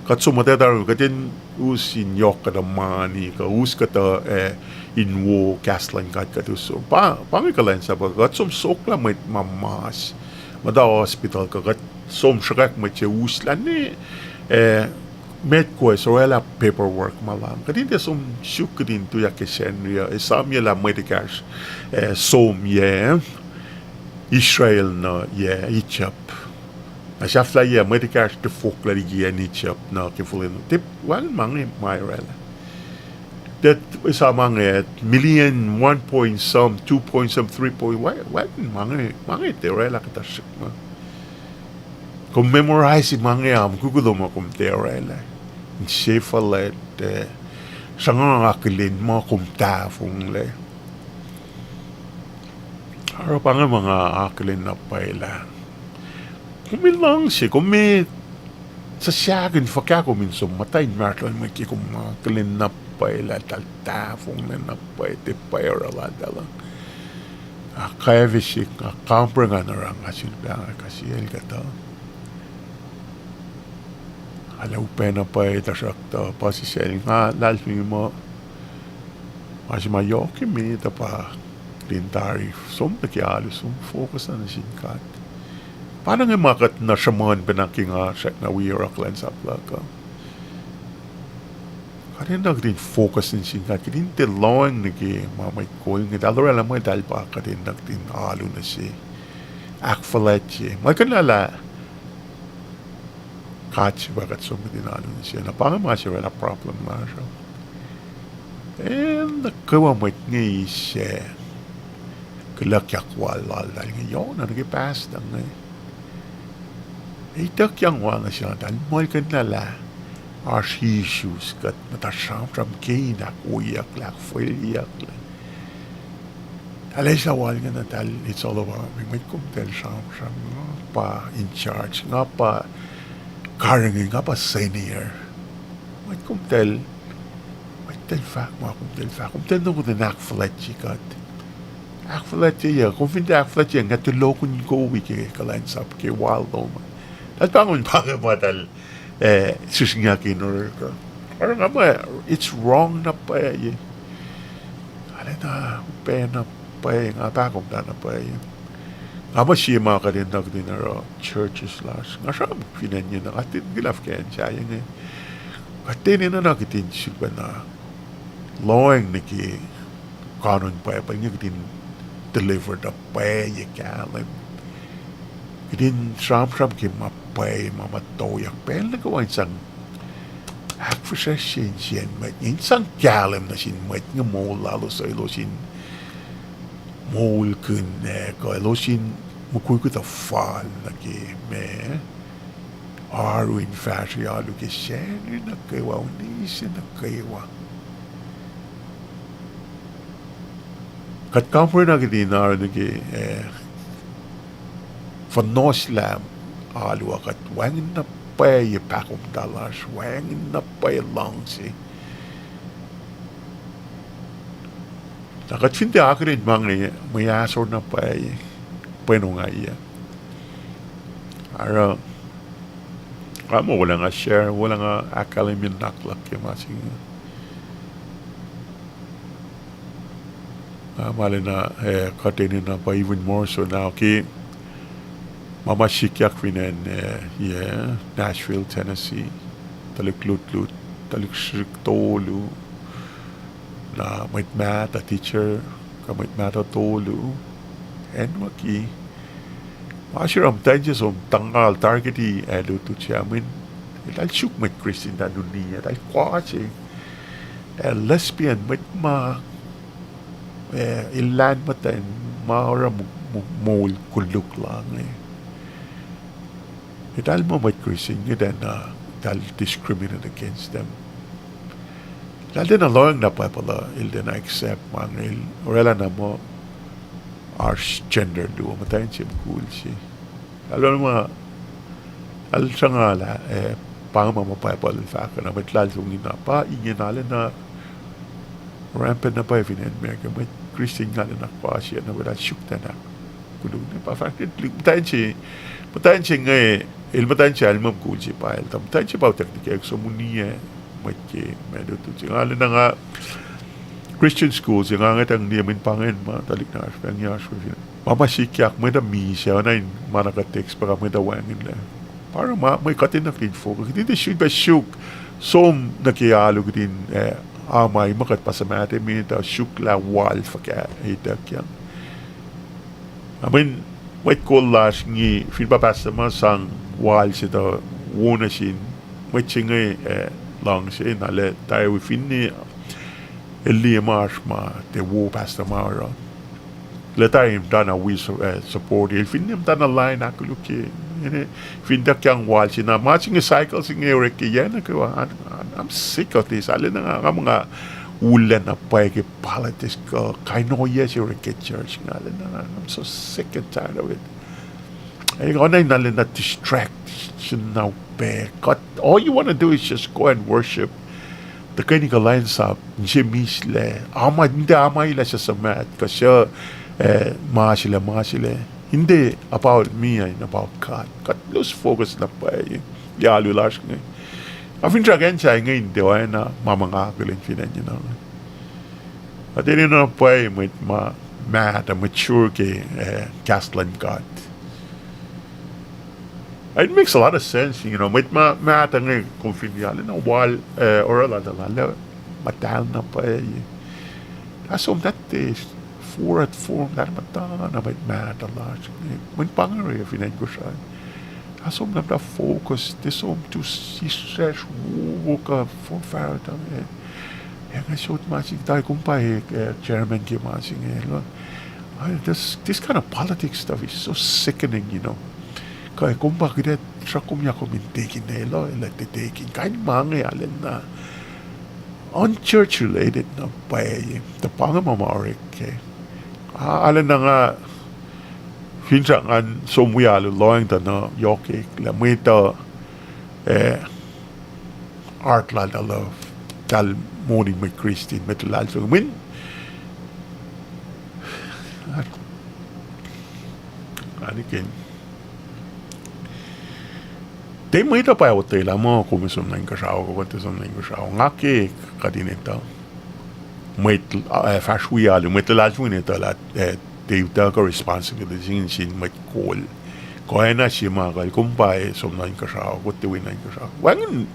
kuht som muhta tari, kuht in us in yohk kuhtuh mani, kuh us kuhtuh, eh, in wo kahs luhn God kuht us som. Pa, pa inge kuhlwacnsap uh, kuht som soklah mwet ma mas, muhta hospital, kuh kuht som sruhkwack mwet se uslah ne, eh, met kowos orwaclah paperwork ma lahm. Kuht in tiac som suk kuht in tuyak ke Sacnri uh, esamyac lah mwet ekahsr, eh, som yac Israel nuh yac Egypt. Na sahflahiyac mwet ekahsr tifoklac liki acn Egypt nuh ke fihlin. Tiac wacngihn ma inge ma orwaclah. Tiac esam ma inge million, one point some, two point some, three point, wacngihn ma inge, ma inge tiac orwaclah kuhtuh srihk ma. Kom memorize ma inge, am kuku lom uh kom tiac orwaclah. Insefuhlwact, eh, sruhnga akihlen ma kom tahfonglac. Oruh pa inge ma nga akihlen na pwacye lah kom in luhngse, kom in suhsahkihn fuhkah kom in som muhta inmahsrlon mwet ke kom akihlen na pwacye lah eltahl tahfonglac na pwacye, tiac pwacye oruh laltahl uh. Nga kwacfe sihk, nga kampare nga in oruh, nga sulpac nga kuh sel kuhtuh. Arlac upac na pwacye, tuhsruhktuh puhsisacl nga luhlahlfongi muh ma se ma yohk ke met uh pa kuht in tari som nuh ke alu, som focus nuh sin God. Pa na inge ma kuht na sruhmuhn pacna ke nga srackna wi oruh kuhlwacnsap luhk uh. Kuht enenuh kuht in focus nuh sin God, kuht in tiac lohacng nuh ke ma mwet kol inge, eltahl orwaclah ma eltahl pa kuht enenuh kuht in alu nuh se. Ahkfuhlwactye. Mwet kuh na lah God se pa kuht som kuht in alu nuh se. Na pa inge ma se orwaclah problem lasr uh. Acn nuh kwewa mwet inge eis, eh, kuloh ke wal laltahl inge, yohk na nuh ke pastor inge. Ituckyang wal nuh sin eltahl, muhlkuhnlah lah oasr issues kuht muhta sramsram ke in ahkwoyeyucklac, ahkfalyeyucklac. Eltahl eis wal inge na eltahl, it's all about me. Mwet komtahl sramsram, nga pa in charge, nga pa karihngihn, nga pa senior. Mwet komtahl, mwet komtahl fahk ma komtahl fahk, komtahl nohfohn in ahkfuhlwactye kuht. Ahkfuhlwactye, kom fin tiac ahkfuhlwactye, nga tulohkihn kom wi ke kuhlwacnsap ke wal lom. Eltahl pahngon pa inge ma eltahl, eh, srihsrngiyuck in orek uh. Oruh nga muh, it's wrong na pwacye. Arulacna upac na pwacye, nga pahkomuhta na pwacye. Nga muh sie ma kuht enenuh kuht in oruh churches lasr. Nga sramsram fin acn inge, nga tiac kuh in luhf ke acn sahyac inge. Kuht enenuh na kuht in sifilpacna lohacng nuh ke kanon Bible inge, kuht in deliver tuh pwacye kahlwem. Kuht in sramsram ke ma pwacye, ma muhtoyak, pacl nuh kwewa in sang ahkfihsracsrye insiyacn mwet inge, in sang kahlwem nuh sin mwet inge moul lalos uh, elos in moulkihn, eh, kuh elos in mukwikwi tuh fal nuh ke ma oaru in fahsrwe alu ke Sacnri nuh kwewa, unise nuh kwewa. Kuht kampare na kuht in oaru nuh ke, eh, fuhnuhslah alu uh, kuht wacngihn na pwacye pahkomuhta lasr, wacngihn na pwacye luhngse. Na kuht fin tiac akihlen ma inge, mwe ahsor na pwacye, pwacnongaiyac. Oruh, nga muh wolacna share, wolacna ahkkahlwemye nuhnak luhk ke ma se inge. Nga muh lwelah, eh, kuht enenuh pa even more so now ke ma ma sikyak fin acn, eh, yac Nashville, Tennessee, tuhlihk lutlut, tuhlihk srihsrihk tolu, na mwet mahtuh teacher, kuh mwet mahtuh tolu, acnwucki. Ma se oruh muhtwacn se som tuhngkuhl targeti ac lutlut se ah, mweyen eltahl suk mwet Kristin, eltahl nuni, eltahl kwase, ac lesbian, mwet ma, eh, elan muhtwacn ma oruh mu-, mu-, moul koluk la inge. Eltahl muh mwet Kristin inge tiacna, eltahl discriminate against them. Eltahl tiacna lohacng na Bible uh, el tiacna accept ma inge, el orwaclah na muh oasr gender luo, muhtwacn se mukul se. Eltahl ma, eltahl sruhnga lah, eh, Pa inge ma ma Bible el fahk uh, na mwet luhlahlfongi na pa ingena lacna rampant na pwacye fin acn America, mwet Christian inge lacna kuh se na welah suk tacn ahkkoluk. Na pa fahk, muhtwacn se, muhtwacn se inge, el muhtwacn se almam kol se pa el tuh muhtwacn se pa utuck nikack som uniyac mwet ke ma lutlut se. Nga lacna nga Christian school se nga ngwetacng liye mweyen pa ingacn ma tuhlihk nahtuhsr pahngyacsr we fin ma ma sikyak mwet uh misac, oacna in ma na kuht text pa kuh mwet uh wacngihnlac. Pa oruh ma mwe kuht enenuh in focus, kuht in tiac sun pac suk som nuh ke alu kihtin, eh, ama ma kuht pa suhmaht emet uh suk lah wal fuhkah ituckyang. Na mweyen mwet kol lasr inge fin pa pastor ma sang wal se tuh wo nuh sin mwet se inge, eh, luhngse na lah tari wi finne el liye ma oasr ma tiac wo pastor ma oruh. Lah tari muhtana wi su-, eh, support el finne muhtana lain ahkkolukye. Ine, fin ituckyang wal se na ma se inge cycle se inge orek ke yac nuh kwewa. I'm, I'm sick of this. Arulacna nga, nga muh nga ullac na pwacye ke politics kuh kain ohiyac se orek ke church inge. Arulacna nga, I'm so sick and tired of it. Ac oacna in arulacna distraction na upac. Kuht, all you wanna do is just go and worship. Tuhkweni kuhlwacnsap, inse mislac, ama, in tiac ama lah suc suhmaht, kuh suc, eh, ma se lac, ma se lac. In tiac about me and about God. Kuht lose focus na pwacye ke alu lasr inge. Ac finsrak acn sac inge in tiac oacna ma ma nga akihlen fin acn inge. Kuht enenuh na pwacye mwet ma mahtuh, mature ke, eh, kahs luhn God. It makes a lot of sense, you know, mwet ma mahtuh inge kom fin liye arulacna wal, eh, oruh laltahl ah muhtahl na pwacye. Ac som that day, forward form, that muhta na mwet mahtuh lasr inge. Mweyen pa inge oruh fin acn Kosrae. Ac som na muhta focus, tiac som tu sisracsr wo kuh forfarta inge. Ac nga sot ma se inge, tari kom pa, eh, chairman ke ma se inge, lo. I, this, this kind of politics stuff is so sickening, you know. Kuh kom pa kuht ac sruhk kom ya kom in tekin, elah, elah tiac tekin. Kain ma inge arulacna unchurch related na pwacye. Tuh pa inge ma ma orek ke. A, arulacna nga finsrak ngan som wi alu lohacng tuh na yohk eklac mwet uh, eh, heart laltahl uh, tahl monin mwet Christian, mwet luhlahlfongi. Mweyen, anikihn. Tiac mwet uh pa otwelah muh kom som nuh inkuhsrao, kom tiac som nuh inkuhsrao. Nga ke kuht in etuh mwet, eh, fahsr wi alu, mwet luhlahlfongi in etuh lah, eh, tiac utuckuh responsibility sin mwet kol. Kuh oacna se ma kuh el kom pa, eh, som nuh inkuhsrao, kom tiac wi nuh inkuhsrao. Wacngihn,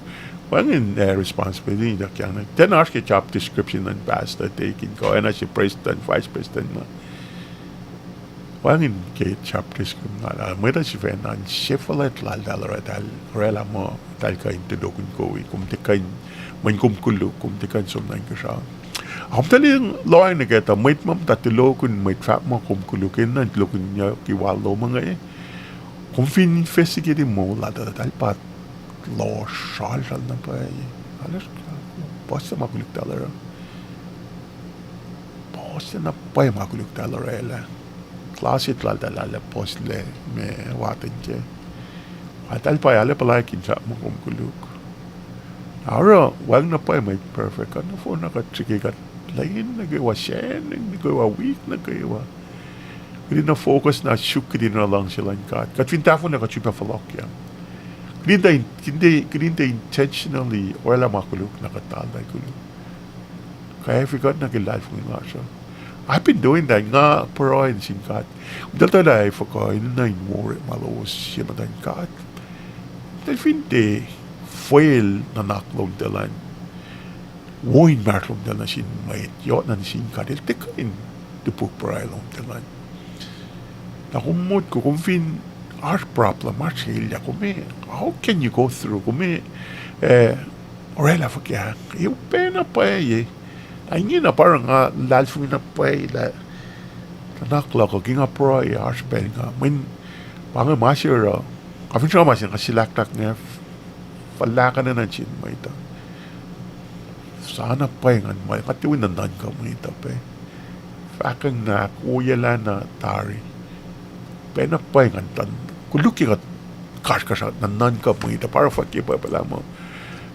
wacngihn, eh, responsibility ituckyang na. Tiacna oasr ke job description luhn pastor, deacon, kuh oacna se president, vice president na. Wacngihn ke job description lal, mwet uh sifacna in sefuhlwact laltahl oraclah muh tahl kuh in tulokihn kom, kom tiac kuh in, mweyen kom koluk, kom tiac kuh in som nuh inkuhsrao. Kom tuh lohacng nuh ke tuh mwet ma muhta tulokihn mwet fahk muh kom koluk enenuh in tulokihn yohk ke wal lom inge. Kom fin investigate moul laltahl, tahl pa lohsr sralsral na pwacye. Puhslac ma koluk tahl oruh. Puhslac na pwacye ma koluk tahl oraclah. Closet laltahl ah puhslac ma watacn ke. Ac tahl pa arlac puhlaik in fahk muh kom koluk. Oruh wacngihn na pwacye mwet perfect. Kuht nohfohn na kuht srihke kuht lwen nuh kwewa, sacn nuh kwewa, wik nuh kwewa. Kuht in focus na suk kuht in oruh luhngse luhn God. Kuht fin tahfonglac kuht sifilpac fohlohkyang. Kuht in tiac, kuht in tiac, kuht in tiac intentionally oraclah ma koluk na kuht tari koluk. Kwacfe kuht nuh ke luhlahlfongi lasr uh. I've been doing that, nga pruhe nuh sin God. Eltahl tuh lah ac fuhkah enenuh in wo orekma lowos ye muhtuhn God. Eltahl fin tiac fwel nuhnak lomtahl an, wo inmahsrlomtahl nuh sin mwet, yohk nuh sin God, el tiac kuh in topuk pruhe lomtahl an. Na kom motko, kom fin oasr problem, oasr elyah, kom, how can you go through? Kom, eh, oraclah fuhkah? Ac upac na pwacye. Na ingena pa oruh nga luhlahlfongi na pwacye lah nuhnak luhk uh ke nga pruhe, oasr pacl nga, mweyen pa inge ma se oruh, nga finsrak ma se nga silahklahk nga fuhlahk enenuh nuh sin mwet uh. Sa na pwacye ngan ma, nga tiac wi nuhnuhnkuh mwet uh pac. Fahkwacng na ahkwoyelah na tari. Pacna pwacye ngan tuh koluk ke kuht kasrkuhsrak nuhnuhnkuh mwet uh, pa oruh fahk ke Bible ah muh,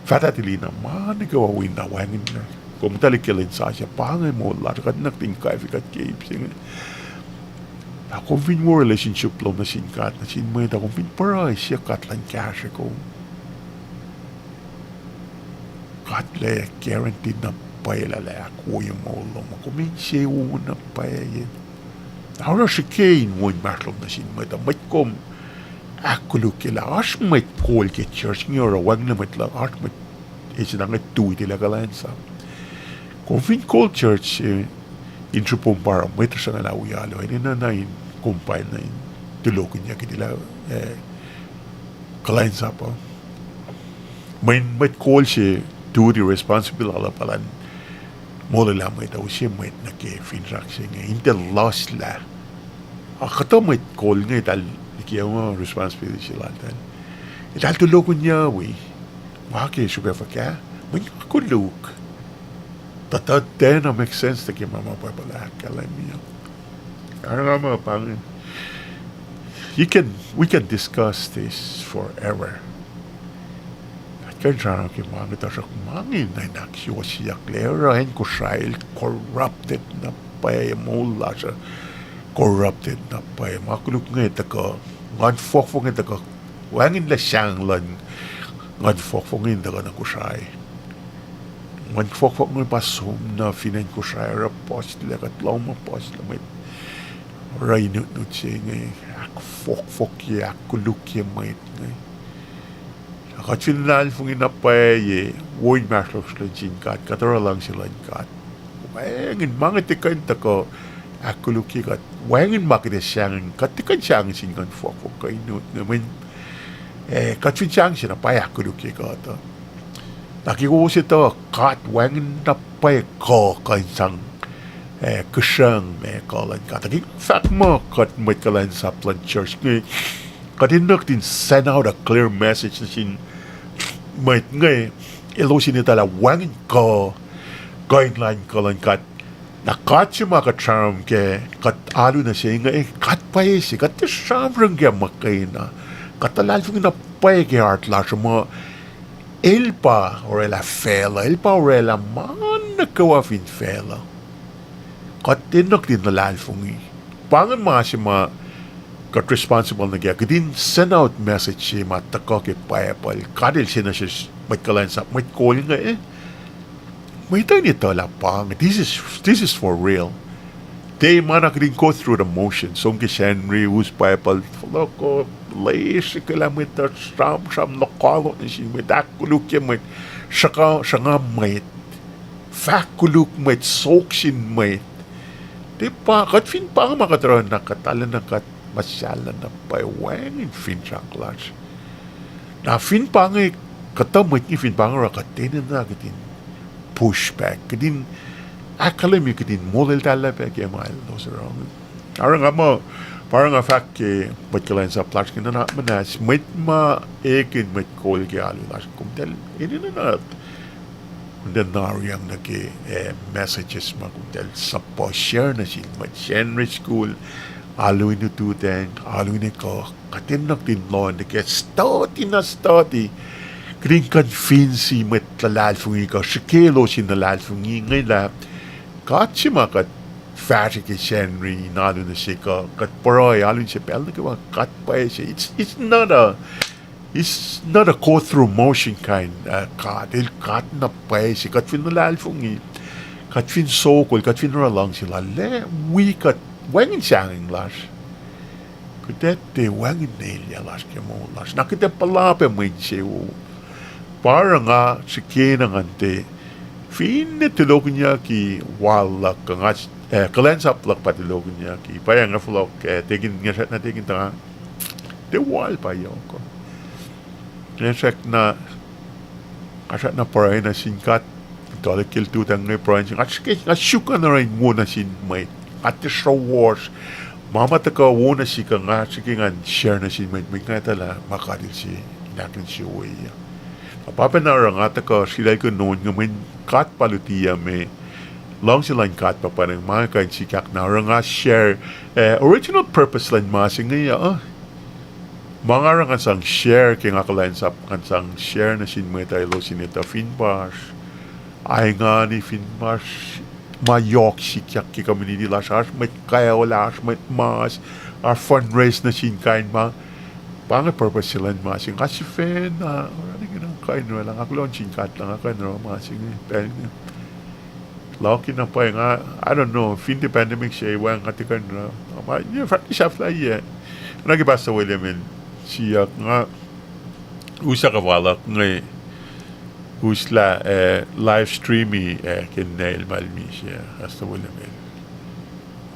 fahtah tuhlihk na ma nuh kwewa wi na wacngihn na. Kom muhta liki lwen sasuc, pa inge moul lasr uh, kuht nuhtin kafi kuht ke ip se inge. Na kom fin wo relationship lom nuh sin God, nuh sin mwet uh, kom fin pruhe siyuck God luhn kahsrwe kom, God lac guarantee na pwacye lah el ahkwoye moul lom uh. Kom insewowo na pwacye. Na oruh srihke in wo inmahsrlom nuh sin mwet uh. Mwet kom ahkkolukye lah oasr mwet kol ke church inge oruh wacngihnlac mwet luhk, oasr mwet, e, se na inge tui tilac kuhlwacnsap. Kom fin kol church, e, in srihpom pa oruh mwet uh sruhnguhl lah wi alu, enenuh na in kom pa na in tulohkihnyuck tilac, e, kuhlwacnsap uh. Mweyen mwet kol se duty, responsible lal uh pa elan molwelah mwet uh, use mwet nuh ke finsrak se inge in tiac luslah. A kuhtuh mwet kol inge eltahl liki ma responsibility se laltahl. Eltahl tulohkihnyuck wi, ma ke srihpac fuhkah, mweyen nga koluk. Tuh, tuh, tiacna make sense tuh ke ma ma Bible ahkkahlwemye. Oruh nga muh pa inge, you can, we can discuss this forever. Kuht kuh in sramsram ke ma inge, tuhsruhk ma inge nuhnak suwohsyucklac oruh acn Kosrae el corrupted na pwacye, moul lasr uh corrupted na pwacye. Ma koluk inge tuhkuh, nguhn fohkfohk inge tuhkuh, wacngihnlac sahngweng luhn nguhn fohkfohk inge tuhkuh nuh Kosrae. Nguhn fohkfohk inge pa som nuh fin acn Kosrae oruh puhslac, kuht lohm uh puhslac mwet. Oruh inutnut se inge ahkfohkfohkye, ahkkolukye mwet inge. Kuht fin luhlahlfongi na pwacye, wo inmahsrlosr luhn sin God, kuht oruh luhngse luhn God, wacngihn ma inge tiac kuh in tuhkuh ahkkolukye kuht. Wacngihn ma kuht ac sahngweng, kuht tiac kuh in sahngweng sin nguhn fohkfohk kuh inutnut, mweyen, e, kuht fin sahngweng se na pa ahkkolukye kuht uh. Na ke kowos etuh God wacngihn na pwacye kuh kuh in sang, e, kihsrucng ma kuh luhn God. Ac ke fahk muh kuht mwet kuhlwacnsap luhn church inge, kuht enenuh in send out a clear message nuh sin mwet inge, elos in etuh lah wacngihn kuh, kuh in lain kuh luhn God. Na God se ma kuht sramsram kac, kuht alu nuh se inge, God pwacye se, kuht tiac sramsram ke muhkwena. Kuht luhlahlfongi na pwacye ke heart lasr uh muh El pa orwaclah facluh, El pa orwaclah ma nuh kwewa fin facluh. Kuht enenuh in luhlahlfongi. Pa inge ma se ma kuht responsible nuh kac, kuht in send out message se ma tuhkuh ke Bible. God El se nuh sesr mwet kuhlwacnsap, mwet kol inge, mwet uh in etuh lah pa inge, this is, this is for real. Tiac ma na kuht in go through the motion, som ke Sacnri, us Bible, fohlohko, lesrihklah mwet uh, sramsram lokoalok nuh sin mwet, ahkkolukye mwet, sruhnga, sruhnga mwet, fahk koluk mwet, sok sin mwet. Tiac pa, kuht fin pa inge ma kuht oruh na kuht arulacna kuht muhsahllah na pwacye wacngihn finsrak lasr. Na fin pa inge, kuhtuh mwet inge fin pa inge oruh kuht enenuh kuht in push back, kuht in ahkkahlwemye kuht in molweltahllah pac ke ma elos oruh. Oruh nga muh, pa oruh nga fahk ke mwet kuhlwacnsap lasr ke nuhnak muhnahs, mwet ma ekihn mwet kol ke alu lasr, komtacl enenuh na, komtacl na aruyang nuh ke, e, messages ma komtacl suhpuh share nuh sin mwet Sacnri School, alu in ututacng, alu in ekuh, kuht enenuh kuht in lohacng nuh ke study na study, kuht in convince mwet luhlahlfongi kuh srihke elos in luhlahlfongi inge lah God se ma kuht fahsrwe ke Sacnri in alu nuh se kuh kuht pruhe alu in se pacl nuh kwewa, God pwacye se. It's, it's not a, it's not a go through motion kind, uh, God. El God na pwacye se. Kuht fin luhlahlfongi, kuht fin sokol, kuht fin oruh luhngse Lal, El wi kuht wacngihn sahngweng lasr. Kuht ac tiac wacngihn elyah lasr ke moul lasr. Na kuht ac puhla pac mwe insewowo. Pa oruh nga srihke na ngan tiac, finne tulohkihnyucki wal luhk kuh nga, e, kuhlwacnsap luhk pa tulohkihnyucki, pa nga fohlohk, e, tekin, nga srackna tekin tuh nga tiac wal pa yohk uh. Nga srackna, nga srackna pruhe nuh sin God, tuhlihk ke lututacng inge pruhe nuh sin, nga srihke, nga suk na oruh in wo nuh sin mwet. Nga tiac srowohsr. Ma ma tuhkuh wo nuh sihk uh nga srihke ngan share nuh sin mwet, mwet nga etuh lah ma God El se in ahkinsewowoye. Na pa pacna oruh nga tuhkuh srihklac ke nohfohn inge mweyen God pa luti uh me, luhngse luhn God pa pwacnwacng ma kuh in sikyak na oruh nga share, e, original purpose luhn ma se inge uh. Ma nga oruh ngan sang share ke nga kuhlwacnsap ngan sang share nuh sin mwet uh elos in etuh fin pa oasr aingani, fin pa oasr ma yohk sikyak ke community lasr, oasr mwet kaolah, oasr mwet mas, oasr fundraise nuh sin kain ma, pa inge purpose se luhn ma se inge. Nga sifacna oruh nwe ke nga kuh in orwaclah, nga kuloh nuh sin God lah nga kuh in oruh ma se inge pacl inge. Luhk na pwacye nga, I don't know, fin tiac pandemic se wacngihn nga tiac kuh in oruh ma inge, fahk sahflahiyac. Oacna ke Pastor William el siyuck nga, us akuhfa luhk inge, uslah, eh, live stream-i, eh, ke ninac el ma el misac, Pastor William el,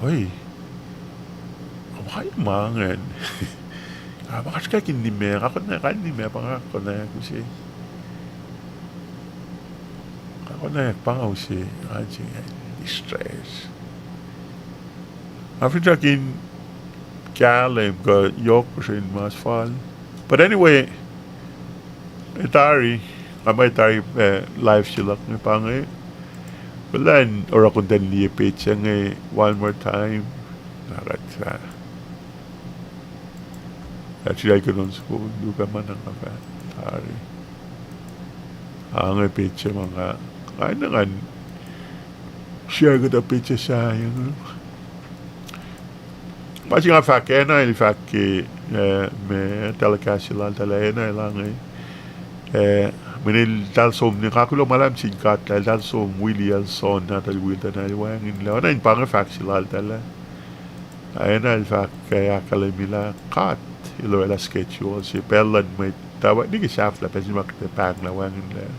oi, kom kai ma ingacn. Ah, ma nga srihkak in nime, nga konwacack, nga nime pa nga konwacack use. Nga konwacack pa nga use, nga se inge, distress. Nga finsrak in kahlwem kuh yohk puhsren mas fal. But anyway, e tari, nga muh e tari, eh, live se luhk inge pa inge. Kuhlwacng oruh kuht in liye page se inge one more time. Na kuht fah, ah, srihke kunon soko luhpan ma na nga fah tari. Ah, inge page se ma nga, nga enenuh ngan share kuhtuh page se sahyac inge. Ma se nga fahk, Anna el fahk ke, eh, ma telecast se lal tahl ah, Anna el inge, eh, mweyen eltahl som, nga kuloh ma luhlahp sin God lah eltahl som Willie el soenna, tuh Willie tuh na el wacngihnlac. Oacna in pa inge fahk se lal tahl ah. Anna el fahk, eh, ahkkahlwemye lah God el orwaclah schedule se pacl luhn mwet, tuh nwe ke sahflah pacl se ma kuht pahnglah wacngihnlac.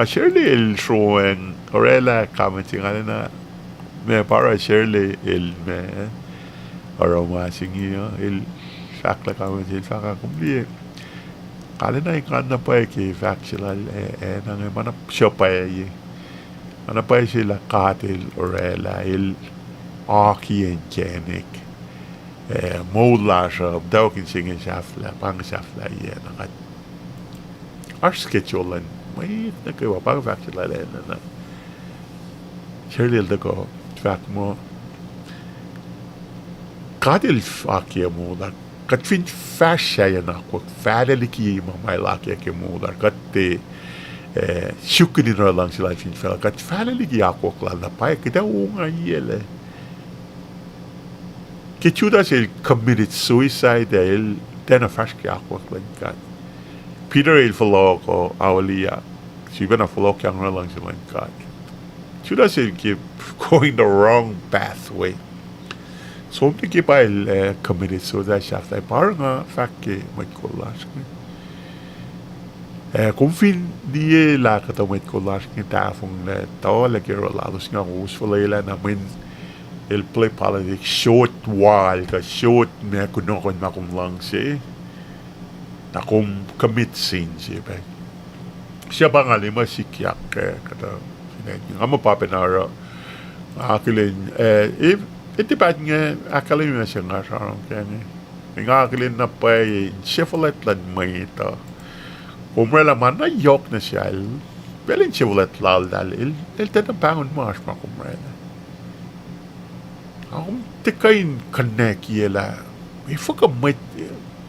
Ac Shirley el sroacng orwaclah comment se inge, nga lwelah ma pa oruh Shirley el ma oruh ma se inge uh, el fahklah comment se, el fahk ah, kom liye, kalena engan na pwacye ke fahk se lal, eh, Anna inge ma na suc pwacye. Ma na pwacye se lah God el orwaclah, el akiyac inkacnek. Eh, moul lasr uh, muhtwacwacack in se inge sahflah, pa inge sahflahiyac na kuht. Oasr schedule luhn mwet nuh kwewa, pa inge fahk se lal Anna na. Shirley el tuhkuh fahk muh, God el f-, akiyac moul lasr. Kuht fin fahsr sahyacn akwuck, fahlac liki ma ma el akiyac ke moul lasr, kuht tiac, eh, suk in oruh luhngse lal fin facluh. Kuht fahlac liki akwuck lal na pwacye, kuht ac ongaiyac lac. Ke Judas el committed suicide ah, el tiacna fahsr ke akwuck luhn God. Peter el fohlohkuh auliyak, sifacna fohlohkyak in oruh luhngse luhn God. Judas el ke going the wrong pathway. Som nuh ke pa el, eh, committed suicide sahflah, pa oruh nga fahk ke mwet kol lasr inge. Eh, kom fin liye lah kuhtuh mwet kol lasr inge tahfonglac, tuhlac ke oruh lalos inge, kowos fuhlwelah na mweyen el play politics, sot wal kuh sot ma kunohkohn ma kom luhngse, na kom commit sin se pac. Suc pa nga liye ma sikyak, eh, kuhtuh fin acn nga muh pa pacna oruh. Nga akihlen, eh, e, e tiac paht inge ahkkahlwemye ma se nga sramsram kac inge. Nga akihlen na pwacye insefuhlwact luhn mwet uh. Kom orwaclah ma na yohk nuh sel, pacl insefuhlwact laltahl, el, el tiacna pahngon ma oasr ma kom orwaclah. Ac kom tiac kuh in connect-ye lah, efuh kuh mwet,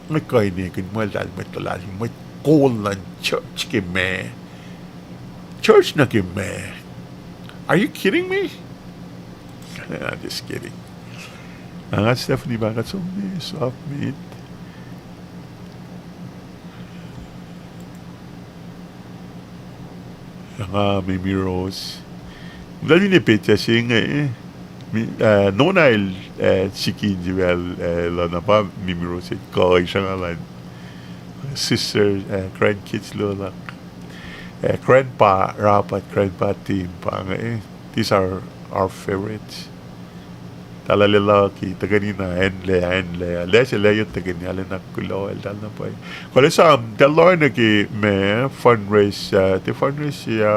mwet kuh in ekihn muh eltahl mwet luhlahlfongi, mwet kol luhn church ke ma. Church nuh ke ma. Are you kidding me? Ah, just kidding. Nga Stephanie pa kuht som nuh sap met. Nga Mimi Rose. Eltahl finne page se inge, mi-, ah, nona el, ah, sikin sifacl, ah, luhn na pa Mimi Rose, kuh isrngalan sister, ah, grandkids luhlahp. Ah, grandpa Robert, grandpa Tim pa inge, these are our favorites. Tahlale luhki tuhkweni na, anlac, anlac, lac se lac yot tuhkweni, arulacna kuloh eltahl na pwacye. Kuht esam, tahl lohacng nuh ke ma fundraise, ah, tiac fundraise, ah,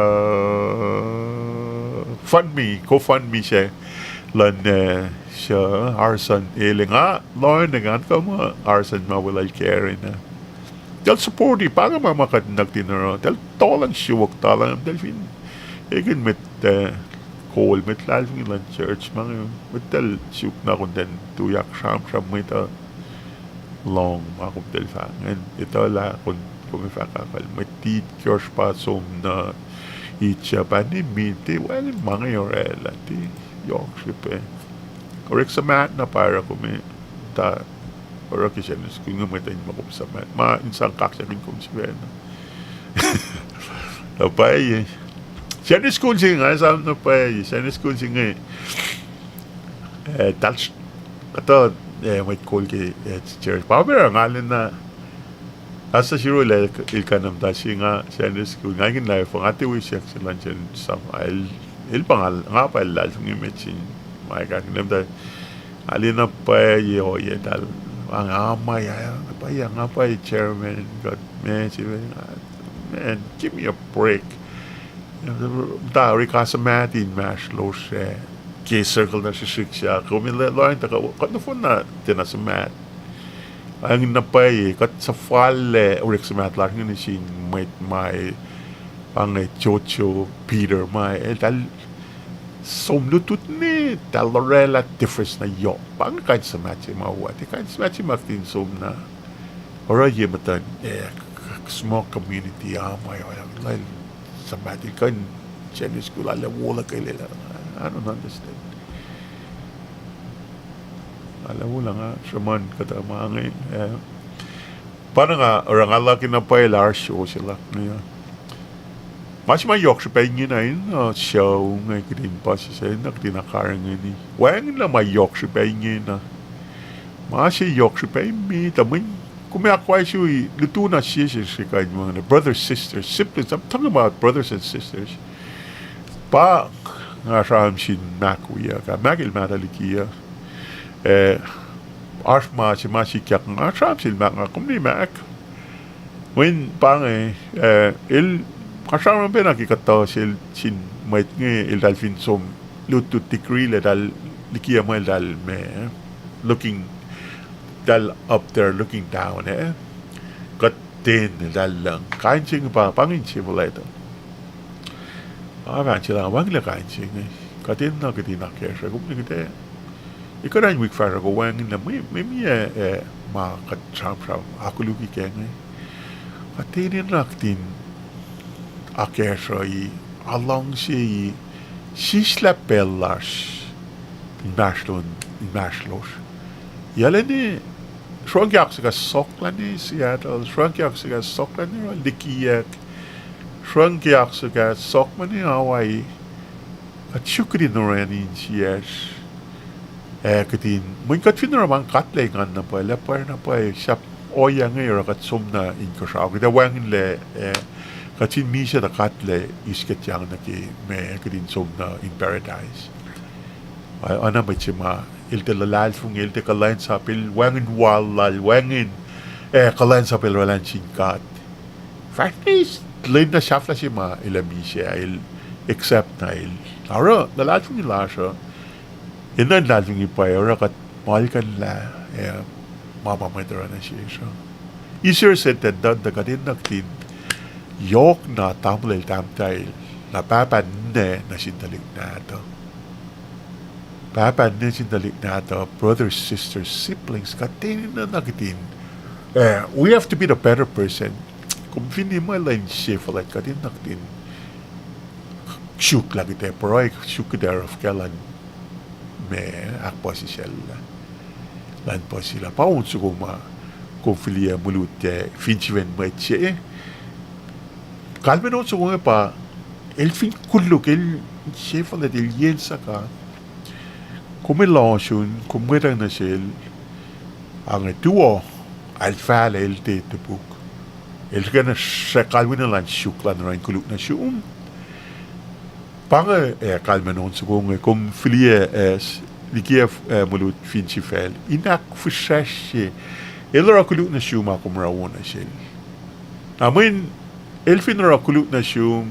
fund me, GoFundMe se luhn, ah, suc Arson el, nga lohacng nuh ke, nga tuhkuh muh Arson ma weluhl Karen ah. Tahl support-i, pa inge ma ma kuht nuhtin oruh. Tahl tohlacng sruok, tohlacng, tahl fin ekihn mwet, ah, kol, mwet luhlahlfongi luhn church ma inge, mwet tahl suk na kom tiacna tuyak sramsram mwet uh. lohng ma kom tuh fahk ingacn, etuh lah kom, kom fahk ahkuhl mwet tit kiosr pa som nuh Egypt ah, ne min tiac, well, ma inge orwaclah tiac yohk srihpac. Orek suhmaht na pa oruh kom, ta, oruh ke Sunday school inge mwet in ma kom suhmaht. Ma in sang kaksakihn kom sifacna. Na pwacye. Sunday school se inge, nga esam na pwacye Sunday school se inge. Eh, tal, kuhtuh, eh, mwet kol ke, eh, church. Pa oruh nga lwen na, asa siro el, el kuh na muhta se nga Sunday school. Nga kihn lah efuh nga tiac wi section luhn Sunday school. El, el pa nga, nga pa el luhlahlfongi met sin ma kahk na muhta. Nga lwen na pwacye ohiyac tal. Nga, nga ma, pwacye, nga pwacye chairman, kuht ma se, man, give me a break. Muhta orek suhmaht inmahsrlosr, eh, ke circle na srihsrihk se, kom in lohacng tuh kuht nohfohn na tiacna suhmaht. Wacngihn na pwacye, kuht suhfallac orek suhmaht lasr inge nuh sin mwet ma, pa inge Jojo Peter ma, eltahl som lutlut ne, eltahl orwaclah difference na yohk. Pa inge kain suhmaht se ma wo, tiac kain suhmaht se ma kihtin som na. Oruh ye muhtuhn, eh, small community, ah, ma, lal suhmaht el kuh in Sunday school, lal wo luhk el, I don't understand. Lal wo luhk nga sruhmuhn kuhtuh ma inge, eh. Pa na nga, oruh nga luhk na pwacye lah oasr sucu se luhk inge. Ma se ma yohk srihpac ingena in, uh, sucu inge kihtin puhsisacl na kihtin akarihngihni. Wacngihnlah ma yohk srihpac ingena. Ma se yohk srihpac me tuh mweyen kom ac akwucki lutu na sie se srihkasrak, brother, sister, siblings, I'm talking about brothers and sisters. Pa nga sramsram sin Mac wiyuck ah, Mac el mahtuh liki uh. Eh, oasr ma se ma sikyak nga sramsram sel Mac, nga kom ne Mac. Mweyen pa inge, eh, el, nga sramsram pacna ke kuhtuh sel sin mwet inge eltahl fin som lutlut degree lac eltahl likiyac ma eltahl me, looking, eltahl up there looking down, eh. Kuht ten eltahl lucng. Kain se inge pa, pa inge insefuhlwact uh. Nga fahk sel ah, wacngihnlah kain se inge. Kuht enenuh kihtin akacsruhi, kom ne kuht ac, ekuh na in wik fahsruh kuh wacngihnlah, mwe, mwe, mwe, eh, ma kuht sramsram, akoluk kac inge. Kuht enenuh kihtin akacsruhi, aluhngse, sislah pacl lasr, inmahsrlon, inmahsrlosr. Yac lwen, sruhngwacyuck sokwack ne Seattle, sruhngwacyuck sokwack ne oruh likiyuck, sruhngwacyuck sokwack ne Hawaii, kuht suk kihtin oruh insiyacsr. Ac kihtin, mweyen kuht fin oruh ma kuhtlac ingacn na pwacye, lah pwacye na pwacye, sahp ohiyac inge oruh kuht som nuh inkuhsrao. Kuht ac wacngihnlac, eh, kuht fin misac tuh kuhtlac iskuhtyang nuh ke ma kihtin som nuh in paradise. Oacna mwet se ma el tiac luhlahlfongi, el tiac kuhlwacnsap, el wacngihn wal lal, wacngihn, eh, kuhlwacnsap el orwaclah nuh sin God. Fahsr ne lwen na sahflah se ma el ac misac, el accept na el. Oruh luhlahlfongi lasr uh, enenuh in luhlahlfongi pwacye, oruh kuht muhlkuhnlah, eh, ma ma mwet oruh nuh sesr uh. Easter Sunday tuh kuht enenuh kihtin yohkna tamuhlwel tahmtahel, na pahpah ninac nuh sin tuhlihk nahtuh. Pahpah ninac sin tuhlihk nahtuh, brothers, sisters, siblings, kuht enenuh na kihtin, eh, we have to be the better person. Kom fin liye ma lwen se fuhlwact, kuht enenuh kihtin suk lah kuht ac pruhe, suk kuht ac oruh fuhkah luhn ma ahkpuhsisacl, luhn puhsisacl. Pa on soko ma kom fihliyac mwe lut ah fin sifacn mwet se. Kalmacn on soko inge pa, el fin koluk, el se fuhlwact, el yen suhka, kom elos un, kom mwetacng nuh sel, a inge tuo, el fahlac, el tiac topuk. El srihke na srah kalweni luhn suk luhn oruh in koluk nuh sum. Pa inge, eh, kalmacn on soko inge, kom fihliyac, eh, likiyac, eh, mwe lut fin sifacl, in ahkfihsracsrye, el oruh koluk nuh sum a kom oruh wo nuh sel. Na mweyen el fin oruh koluk nuh sum,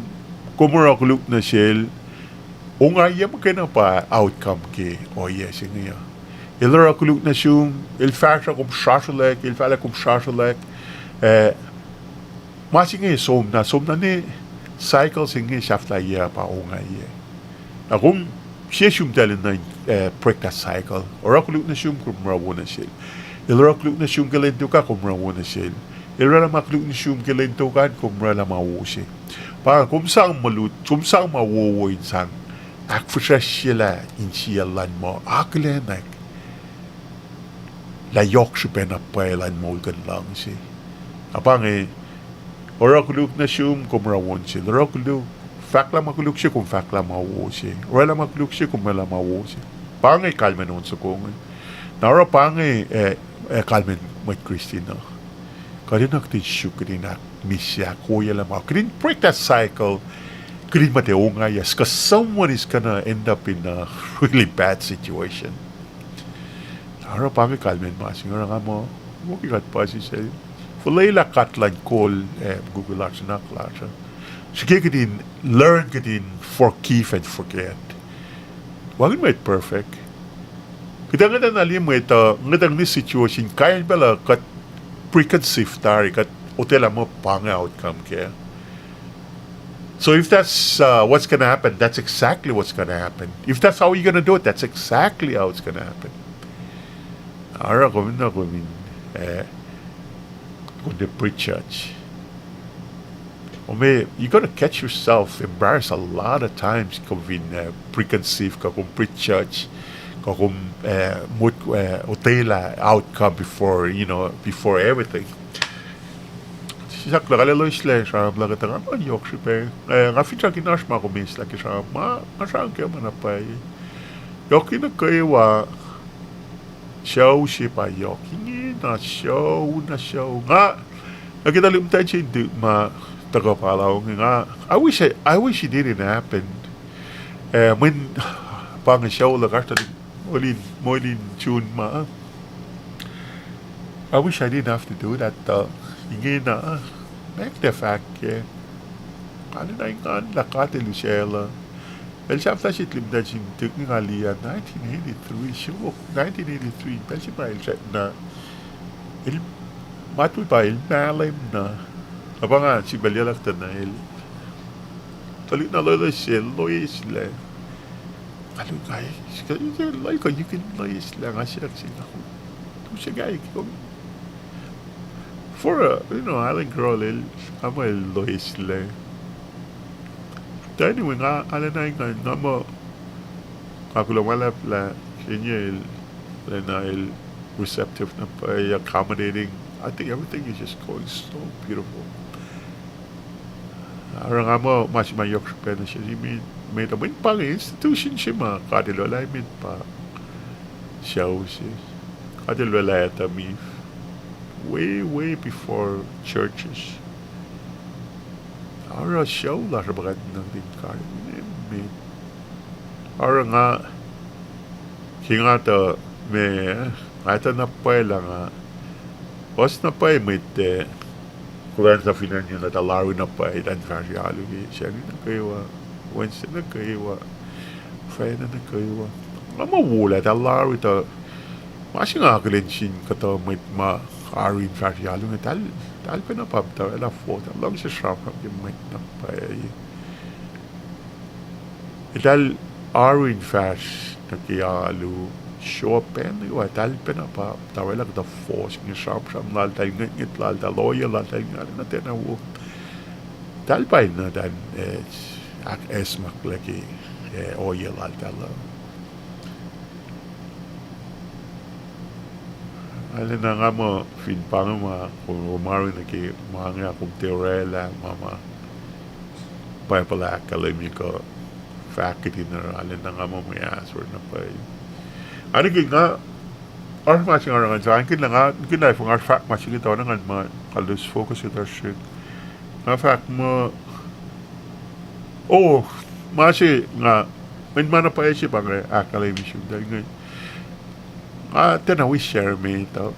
kom oruh koluk nuh sel, ongaiyac muhkwena pa outcome ke ohiyac se inge uh. El oruh koluk nuh sum, el fahsruh kom srasrolwack, el fahlac kom srasrolwack, eh, ma se inge som na, som na ne cycle se inge sahflahiyac pa ongaiyac. Na kom sie sum tacl in, eh, break that cycle. Oruh koluk nuh sum, kom oruh wo nuh sel. El oruh koluk nuh sum ke lwen tok ah, kom oruh wo nuh sel. El orwaclah ma koluk nuh sum ke lwen tok an, kom orwaclah ma wo se. Pa kom sang ma lut, kom sang ma wowo in sang ahkfihsracsryelah insiyacl luhn muh akihlenak lah yohk srihpac na pwacye luhn moul kuh in luhngse. Na pa inge, oruh koluk nuh sum, kom oruh wo nuh sel. Oruh koluk, fahklah ma koluk se, kom fahklah ma wo se. Orwaclah ma koluk se, kom orwaclah ma wo se. Pa inge kalmacn on soko inge. Na oruh pa inge, eh, eh, kalmacn mwet Kristin uh. Kuht enenuh kuht in suk, kuht in ahkmihsye, ahkwoyelah ma, kuht in break that cycle. Kuht in muhta ongaiyac, 'cause someone is gonna end up in a really bad situation. Oruh pa inge kalmacn ma se inge, oruh nga muh, wo ke kuht puhsisacl, fuhlwelah kuht luhn kol, eh, kukul lasr, nuhnak lasr uh. Srihke kuht in learn, kuht in forgive and forget. Wacngihn mwet perfect. Kuht ac ngwetacng na liye mwet uh, ngwetacng na situation, kain pacl uh kuht preconceive tari, kuht otwelah muh pa inge outcome kac. So if that's, uh, what's gonna happen, that's exactly what's gonna happen. If that's how you're gonna do it, that's exactly how it's gonna happen. Oruh kom in, kom in, eh, kom in prejudge. Kom, you're gonna catch yourself embarrassed a lot of times, kom fin, eh, preconceive, kuh kom prejudge, kuh kom, eh, mot, eh, otwelah outcome before, you know, before everything. Sislah kalaloslac sramsram luhk uh, tuh nga muh yohk srihpac. Eh, nga finsrak in oasr ma kom eislah ke sramsram, ma nga sramsram ke ma na pwacye. Yohk in nuh kwewa, sucu se pa yohk. Ingena sucu, na sucu. Nga, nuh ke tuhlihk muhtwacn se in tu ma tuhkuh pahluh inge, nga, I wish I, I wish it didn't happen. Eh, mweyen pa inge sucu luhk oasr tuhlihk molin, molin sun ma. I wish I didn't have to do that, uh, ingena, uh, ma kuht ac fahk kac. Arulacna engan lah God El usaclah. Pacl sahflah se tuhlihk muhtwacn se in tuhlihk inge nga liye nineteen eighty-three, suk nineteen eighty-three, pacl se ma el srackna, el, matwac pa el mahlwem na. Na pa nga sifilpac liye luhk tuh na el, tuhlihk na loeloes se loeslac. Nga lut nga, loal kuh you can loeslac, nga siyuck sel, nga, tu se guy, for a, you know, island girl, el, nga muh el loeslac. Tuh anyway, nga arulacna engan, nga muh, nga kuloh ma luhlahp lah Kenya el, arulacna el receptive na pwacye, accommodating. I think everything is just going so beautiful. Oruh nga muh ma se ma yohk srihpac nuh sesr, met, met, met pa inge institution se ma God El orwaclah, met pa sucu se. God El orwaclah Adam Eve way, way before churches. Oruh sucu lasr uh pa kuht nuh in kari, met. Oruh nga, ke nga tuh, me, nga tuh na pwacye lah nga, puhs na pwacye mwet, eh, kuhlwacnsap fin acn ngan, eltahl oaru na pwacye, eltahl fahsr alu ke Sacnri nuh kwewa, Wednesday nuh kwewa, Friday nuh kwewa. Nga muh wo lah eltahl oaru tuh, ma se nga akihlen sin kuhtuh mwet ma oaru in fahsr alu inge, eltahl, eltahl pacna pa tuh, eltahl fohs, eltahl luhngse sramsram ke mwet na pwacye. Eltahl oaru in fahsr nuh ke alu, sruhpen, eltahl pacna pa tuh orwaclah kuhtuh fohs inge, sramsram lal, eltahl ngwetngwet lal, eltahl ohiyac lal, eltahl ngwetngwet na tiacna wo. Eltahl pa na eltahl, eh, ahkacsmaklac ke, eh, ohiyac lal eltahl uh. Arulacna nga muh fin pa inge ma kom oaru nuh ke ma inge, kom tiac orwaclah ma ma Bible ahkkahlwemye kuh fahk kihtin oruh, arulacna nga muh mwe ahsor na pwacye. Anikihn nga, oasr ma se nga oruh ngan fahk, anikihn lah nga, anikihn lah fah nga fahk ma se inge tuh oacna ngan ma, nga lose focus kuhtuh srihk. Nga fahk muh, oh, ma se nga, mweyen ma na pwacye se pa inge ahkkahlwemye sum tuh inge. Nga tiacna wi share met uh,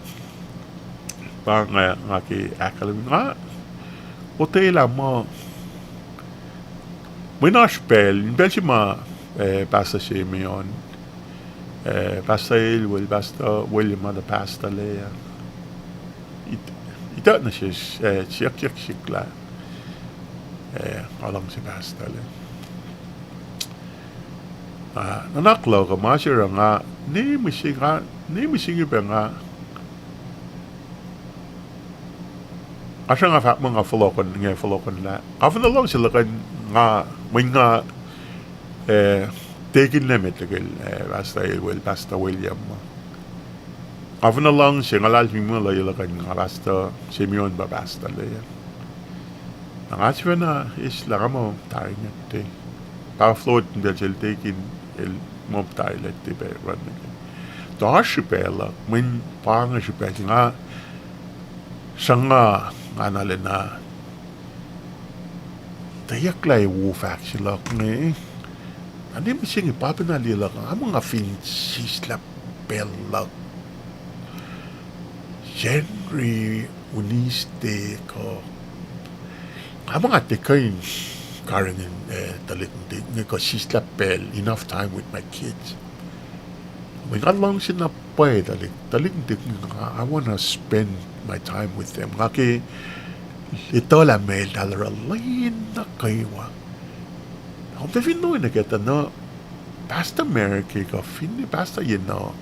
pa nga, nga ke ahkkahlwemye nga, otwelah muh, mweyen oasr pacl, in pacl se ma, eh, pastor se me on, eh, Pastor Elwell, Pastor William, ma tuh pastor lac ah. It-, ituck nuh sesr, eh, siyuckyuck sihk lah, eh, nga luhngse pastor lac. Ah, nuhnak luhk uh ma se oruh nga, ne mihsenge, ne mihsenge pac nga, Oasr nga fahk muh nga fohlohkohn, nga fohlohkohnlah. Nga fin luhngse luhkuhn nga, mweyen nga, eh, tekinlac met liki, eh, Pastor Elwell, Pastor William. Nga fin luhngse, nga luhlahlfongi muh luhye luhkuhn nga Pastor Simeon pa pastor lac. Na nga sifacna eislah nga muh tari ngwet te. Pa float in pacl sel tekin el muh tari leti pac run nuh ke. Tuh oasr srihpac luhk, mweyen pa inge srihpac se nga sruhnga, nga na lacna tuhyucklah wo fahk se luhk inge. Na ne mihsenge pa pacna liye luhk, nga muh nga fin sislah pacl luhk January, Wednesday kuh, nga muh nga tiac kuh in karihngihn, eh, tuhlihk nuhtihk inge kuh sislah pacl, enough time with my kids. Mweyen nga luhngse na pwacye tuhlihk, tuhlihk nuhtihk inge, I wanna spend my time with them. Nga ke etuh lah meac eltahl oruh lwen nuh kwewa. Kom fin fin oacna ke tuh na Pastor Merrick kuh finne Pastor Yeno,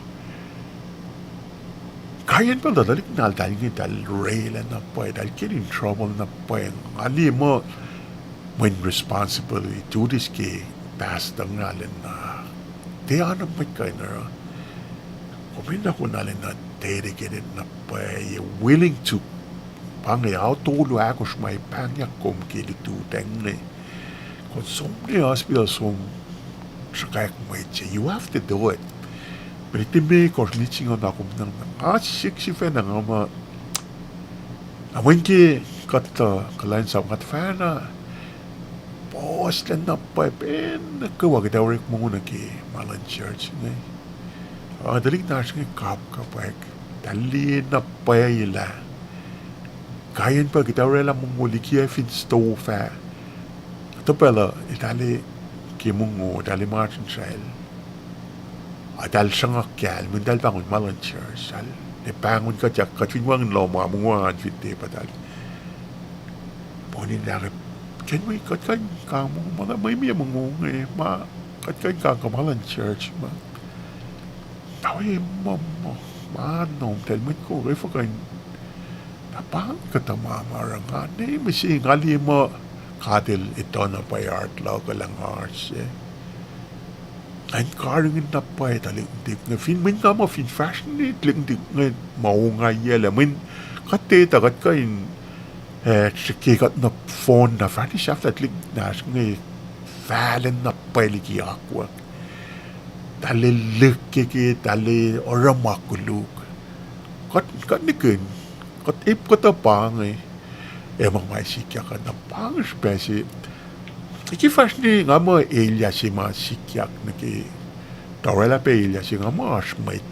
kain pacl tuh tuhlihk naltahl inge eltahl orwaclah na pwacye, eltahl get in trouble na pwacye. Nga liye muh mweyen responsibility, duties ke pastor ngalacna, tiac oacna mwet kuh in oruh. Kom enenuh kom nalacna dedicated na pwacye, willing to, pa inge ao tolu ahkosr ma pahngyak kom ke lututacng inge. Kom som nuh hospital som sruhkwack mwet se, you have to do it. Mwe limekohsr, mwe singucul ma kom nuhnak, nga sik sifacna nga muh, na mweyen ke kuht tuh kuhlwacnsap, nga tuhfahna puhslac na pwacye pacl nuh kwewa kuht ac orekma nuh ke ma luhn church inge. Ac tuhlihk nahsr inge kapkapwack, eltahl liye na pwacye lah kain pacl kuht ac orwaclah mongo liki ac fin stove ah. Tuh pacl uh eltahl ke mongo, eltahl masrinsral, ac eltahl sruhnga kahl, mweyen eltahl pahngon ma luhn church, eltahl pahngon kuht, kuht fin wacngihn lohm ah, mongo an fin tiac pa eltahl poninlah ke, kuht kuh in kang mongo, ma mwe mwe mongo inge ma kuht kuh in kang kuh ma luhn church ma. Tawi muh, muh, ma nom eltahl mwet ko, efuh kuh in, na pa kuhtuh ma ma oruh nga ne mihsenge nga liye muh God El etuh na pwacye heart luhk, kuhlwacng oasr se. Nga in karihngihn na pwacye tuhlihk nuhtihk inge, fin mweyen nga muh fin fahsr ne tuhlihk nuhtihk inge ma ongaiyac lac, mweyen kuht etuh kuht kuh in, eh, srihke kuht nohfohn na fahsr sahflah tuhlihk nahsr inge fahlen na pwacye liki akwuck. Eltahl lihkkeke, eltahl oruh ma koluk. Kuht, kuht nihkihn, kuht ip kuhtuh pa inge, ac ma ma sikyak na pa inge srihpac se. Ke fahsr ne nga muh elyah se ma sikyak nuh ke, tuh orwaclah pac elyah se nga muh oasr mwet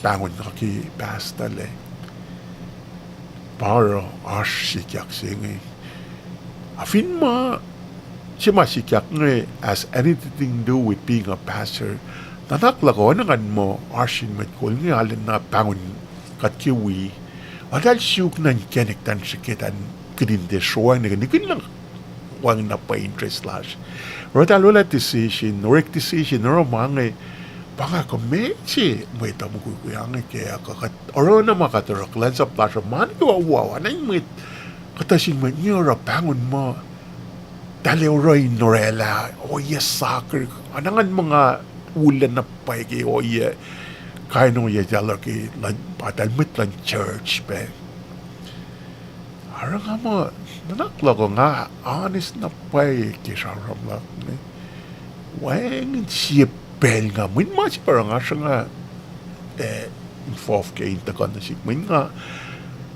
pahngon nga ke pastor lac. Pa oruh oasr sikyak se inge. A fin ma, se ma sikyak inge has anything to do with being a pastor, nuhnak luhk uh oacna ngan muh oasr sin mwet kol inge arulacna pahngon kuht ke wi, eltahl suk nuh inkacnek, eltahl srihke, eltahl kihtin tiac sroacng nuh ke nihkihn na wacngihn na pwacye interest lasr. Oruh eltahl orwaclah decision, orek decision, oruh ma inge, pa nga kuh meac se mwet uh mukwikwi inge kac, kuh kuht oruh na ma kuht oruh, kuhlwacnsap lasr uh ma nuh kwewa, oacna in mwet, kuhtuh sin mwet inge oruh pahngon muh eltahl ac oruh in orwaclah ohiyac soccer, oacna ngan muh nga ullac na pwacye ke ohiyac, kain ohiyac eltahl oruh ke luhn, pa eltahl mwet luhn church pac. Oruh nga muh, nuhnak luhk uh nga honest na pwacye ke sramsram luhk inge. Wacngihn sie pacl nga, mweyen ma se pa oruh nga sruhnga, eh, involve ke in tuhkuh nuh sihk, mweyen nga,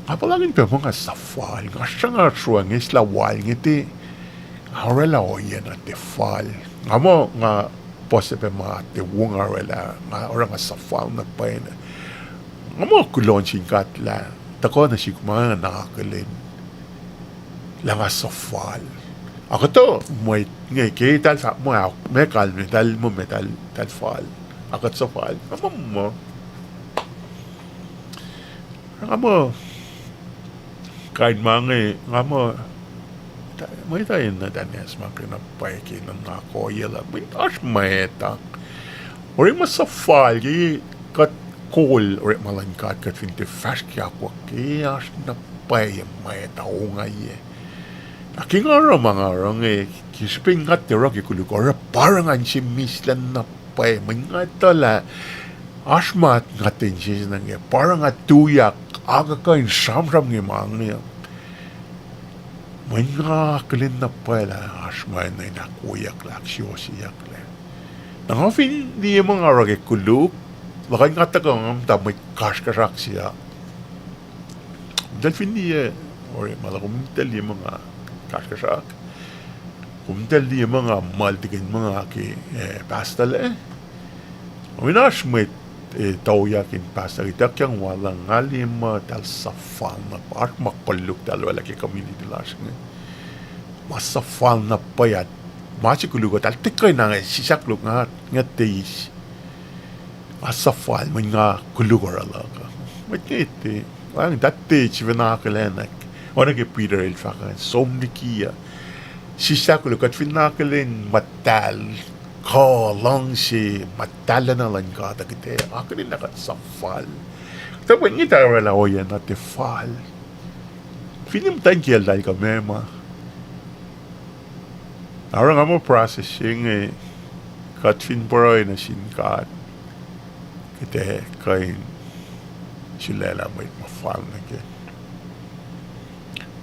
nga puhlakihn pac muh nga suhfal, nga sruhnga sruang eislah wal inge te, nga orwaclah ohiyac na tiac fal. Nga muh nga puhs pac ma tiac wo nga orwaclah, nga oruh nga suhfal na pwacye. Nga muh kuloh nuh sin God lah tuhkuh nuh sihk ma nga akihlen lah nga suhfal. Ac kuhtuh mwet inge ke eltahl fahk muh, ah, meac kalmac, eltahl muh meac, eltahl, eltahl fal. Ac kuht suhfal. Nga muh, muh. Nga muh, kain ma inge, nga muh, mwet uh enenuh in ahsma ke na pwacye ke nuhnak ohiyac lah, mweyen oasr mwet uh orekma suhfal ke kuht kol orekma luhn God, kuht fin tiac fahsr ke akwuck ke oasr na pwacye mwet uh ongaiyac. Na ke nga oruh ma nga oruh inge, ke srihpen nga tiac oruh ke koluk, oruh pa oruh ngan se mislac na pwacye, mweyen nga etuh lah oasr ma nga tiac insese nuh ke, pa oruh nga tuyak, akuhkuhin sramsram ke ma inge. Mweyen nga akihlen na pwacye lah oasr ma enenuh in ahkwoyucklac, ahksuwohsyeyucklac. Na nga fin liye ma nga oruh ke koluk, luhkuhn nga tuhkuh nga muhta mwet kasrkuhsrak se uh. Kom tahl fin liye, orekma lah kom tahl liye ma nga kasrkuhsrak, kom tahl liye ma nga muhltikin ma nga ke, eh, pastolac. Omin oasr mwet, eh, toyak in pastor ituckyang wal ah, nga liye ma tahl suhfal na, oasr ma koluk tahl orwaclah ke community lasr inge. Ma suhfal na pwacye, ma se koluk uh tahl tiac kuh in, nga sislah koluk nga, nga tiac eis. Nga suhfal, mweyen nga koluk oruh luhk uh. Mwet inge tiac, wacngihn tiac sifacna akihlenak. Oacna ke Peter el fahk ah, som liki uh. Sislah koluk, kuht fin akihlen muhtahl, kuh luhngse, muhtahllacna luhn God uh, kuht ac akihlen lah kuht suhfal. Tuh mwet inge tiac orwaclah ohiyac na tiac fal. Fin muhtwacn kiyacl tahl kuh meac ma. Na oruh nga muh process se inge, kuht fin pruhe nuh sin God, kuht ac kuh in sulaclah mwet ma fal nuh kac.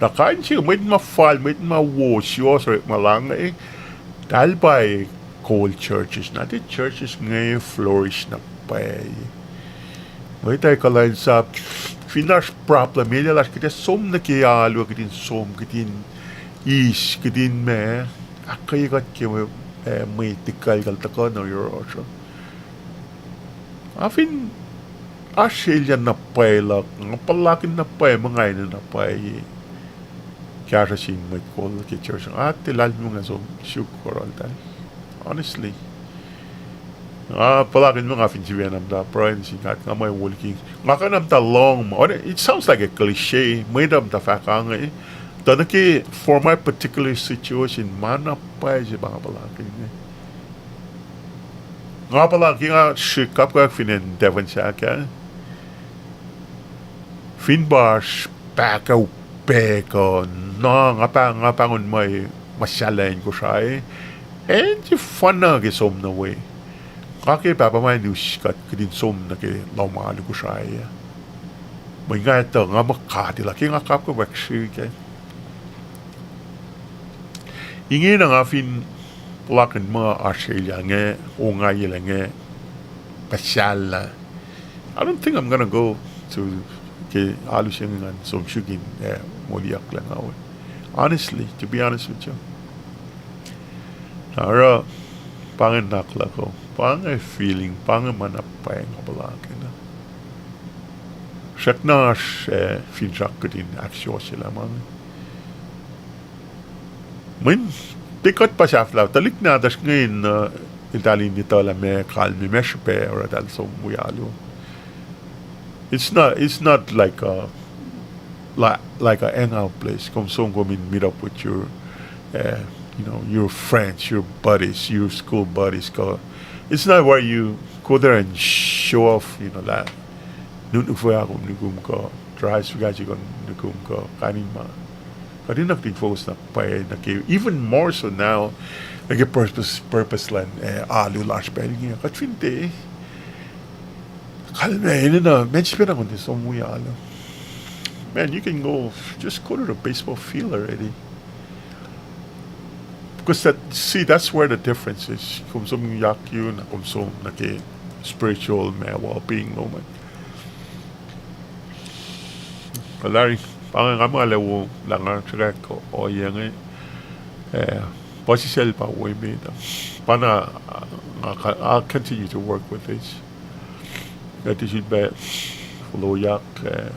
Na kain se mwet ma fal, mwet ma wo, suwohs orekma luhn inge, tahl pa kol churches, na tiac churches inge flourish na pwacye. Mwet ac kuhlwacnsap, fin oasr problem, el lasr kuht ac som nuh ke alu, kuht in som, kuht in eis, kuht in meac, ahkkweye kuht ke, eh, mwe tikuclkucl tuhkuh nuh yohrohsr uh. Nga fin oasr elyah na pwacye luhk, nga puhlakihn na pwacye, ma nga enenuh na pwacye kahsruh sin mwet kol ke church, nga tiac lahlmwetmwet nga som suk oruh eltahl. Honestly. Nga puhlakihn ma nga fin sifacna muhta pruhe nuh sin God, nga muh wolking. Nga kuh na muhta lohng ma. It sounds like a cliche, mwet uh muhta fahk inge. Tuh nuh ke, for my particular situation, ma na pwacye se pa nga puhlakihn inge. Nga puhla ke nga srihk kapkapwack fin acn Devon sahk ah. Fin pa oasr pahkah upac kuh na, nga pa, nga pahngon muh, muhsahllah acn Kosrae, acn sefanna ke som nuh we. Nga ke pahpah ma us kuht, kuht in som nuh ke lohm alu Kosrae ah. Mweyen nga etuh, nga muh God El uh, ke nga kapkapwack srihk ah. Ingena nga fin puhlakihn muh oasr elyah inge, ongaiyac inge, muhsahllah, I don't think I'm gonna go to ke alu se inge ngan som suk in, eh, moliyucklac nga we. Honestly, to be honest with you. Na oruh, pa inge nuhnak luhk uh, pa inge feeling, pa inge ma na pwacye nga puhlakihn uh. Srackna oasr, eh, finsrak kuht in ahksuwohsyelah ma inge. Mweyen, tiac kuht pa sahflah, tuhlihk nahtuhsr inge in, uh, eltahl in etuh lah meac kalmac, meac srihpac oruh eltahl som wi alu. It's not, it's not like a, li-, like a hangout place. Kom som, kom in meet up with your, uh, you know, your friends, your buddies, your school buddies. Ko, it's not where you go there and show off, you know, lah nuknuk fuhkah kom nukum kuh, dry sifacna kom nukum kuh, kain in ma. Kuht enenuh kuht in focus na pwacye nuh ke, even more so now, nuh ke purpose, purpose luhn, eh, alu lasr pacl inge. Kuht fin tiac kalmac enenuh, meac srihpac na kom tiac som wi alu. Man, you can go, just go to the baseball field already. Because that, see, that's where the difference is. Kom som yak yu na kom som nuh ke spiritual ma well-being lom an. Larry, pa inge nga muh lah wo lah nga sruhkwack ohiyac inge, eh, puhsisacl pa wo emet uh. Pa na, uh, nga, I'll continue to work with this. Nga tiac sifilpac foloyak, eh,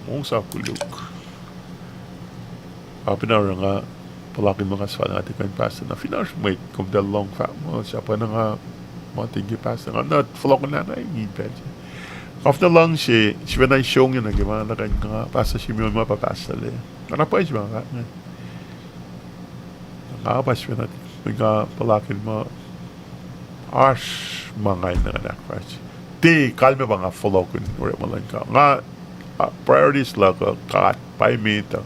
ong sa koluk. Apina oruh nga puhlakihn muh nga suhfal nga tiac kuh in pastor. Na fin oasr mwet komtacl lohng fahk muh, sahp na nga muhtin ke pastor. Nga na fohlohkohnlah na ingin pacl se. Nga fin luhngse, sifacna isongyac nuh ke ma na kuh in nga pastor Simeon ma pa pastor lac. Nga na pwacye se ma nga fahk inge. Nga pa sifacna, nga puhlakihn muh oasr ma nga enenuh in ahkfahsrye. Tiac kalmac pa nga fohlohkihn orekma luhn God. Nga priorities luhk uh God, pa emet uh.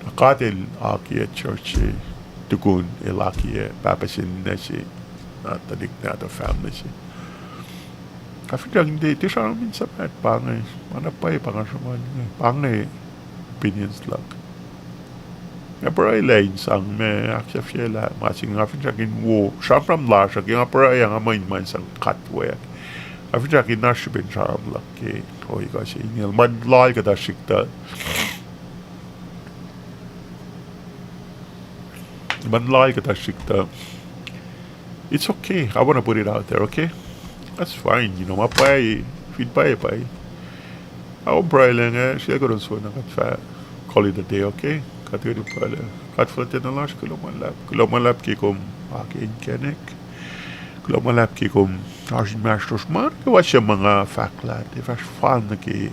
Na God El akiyac church se tukun El akiyac pahpah se ninac se, na tuhlihk nahtuhl family se. Nga finsrak in tiac sramsram in suhmaht pa inge, ma na pwacye pa nga sruhmuhn inge, pa inge opinions luhk. Nga pruhe lah in sang ma ahksahfyelah ma se inge, nga finsrak in wo sramsram lasr uh ke nga pruhe, nga muh in ma in sang kuhtwek. Nga finsrak in oasr srihpen sramsram luhk ke ohiyac se inge, ma lal kuhtuh srihk tuh ma lal kuhtuh srihk tuh, it's okay. I wanna put it out there, okay? That's fine, you know, ma pwacye, fin pwacye, pwacye. Ao pruhe lah inge, srihke kuht on soenna kuht fah call it a day, okay? Kuht eri pruhe lah God fuhlwactacna lasr, kuloh ma luhlahp, kuloh ma luhlahp ke kom akiyac inkacnek. Kuloh ma luhlahp ke kom oasr inmahsrlosr, ma nuh kwewa suc ma nga fahk lah tiac fahsr fal nuh ke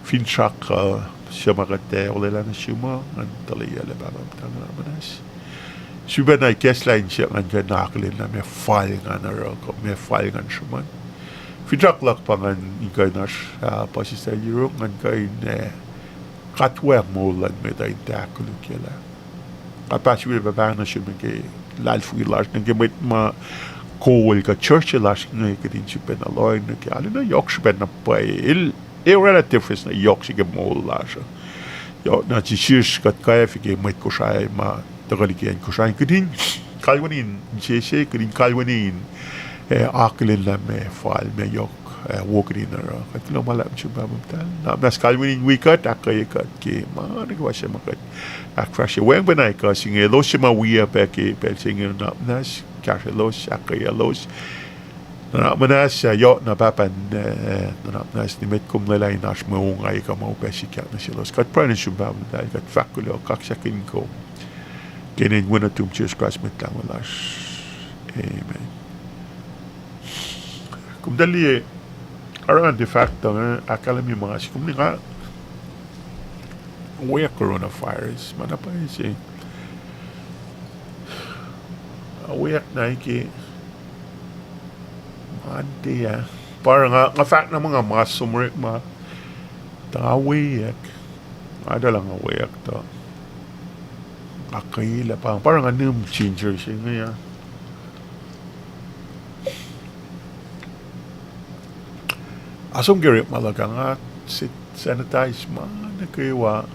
finsrak uh, suc ma kuht ac olwelah nuh sum uh, ngan tuh liyaclah Pahpah Muhtahl, nuhnak muhnahs. Sifilpacna ikacslah in siyuck ngan kuh in akihlen lah meac fal ngan oruh kuh meac fal ngan sruhmuhn. Finsrak luhk pa ngan in kuh in oasr, ah, puhsisacl yuruk, ngan kuh in, ah, kuhtwek moul luhn mwet uh in tiac ahkkolukyelah. Nga pahsrwe pahpah nuh sum ke luhlahlfongi lasr nuh ke mwet ma kol kuh church lasr inge, kuht in sifilpacna lohacng nuh ke, arulacna yohk srihpac na pwacye. El, el oraclah difference na yohk se ke moul lasr uh. Yohk na sisr kuht kwacfe ke mwet Kosrae ma tuhkuh liki acn Kosrae, kuht in kalweni in insese, kuht in kalweni in, eh, akihlen lah meac fal, meac yohk, eh, wo kuht in oruh. Kuht kuloh ma luhlahp nuh sum Pahpah Muhtahl. Nuhnak muhnahs kalweni in wi kuht, ahkkweye kuht ke ma nuh kwewa suc ma kuht ahkfahsrye. Weacng pacna ekuh se inge, elos suc ma wiyac pac ke pacl se inge, nuhnak muhnahs kahsrwelos, ahkkweyaclos. Nuhnak muhnahs, ah, yohk na Pahpah, eh, nuhnak muhnahs nimet kom lwelah in oasr mwe ongaiyac kuh ma upac sikyak nuh selos. Kuht pruhe nuh sum Pahpah Muhtahl, kuht fahk kuloh, kaksakihn kom ke inen Wen nuhtum Jisus Kraist Mwet Lahngo lasr. Amen. Kom tuh liye, oruh ngan tiac fahk tuh inge, ahkkahlwemye ma se, kom liye nga wiyuck coronavirus, ma na pwacye se. Nga wiyuck na ke Monday ah. Pa oruh nga, nga fahk na muh nga mas som orekma, tuh nga wiyuck. Nga tuh lah nga wiyuck tuh nga kwelah pa, pa oruh nga nihm ginger se inge ah. Nga som ke orekma luhk ah, nga sanitize ma nuh kwewa.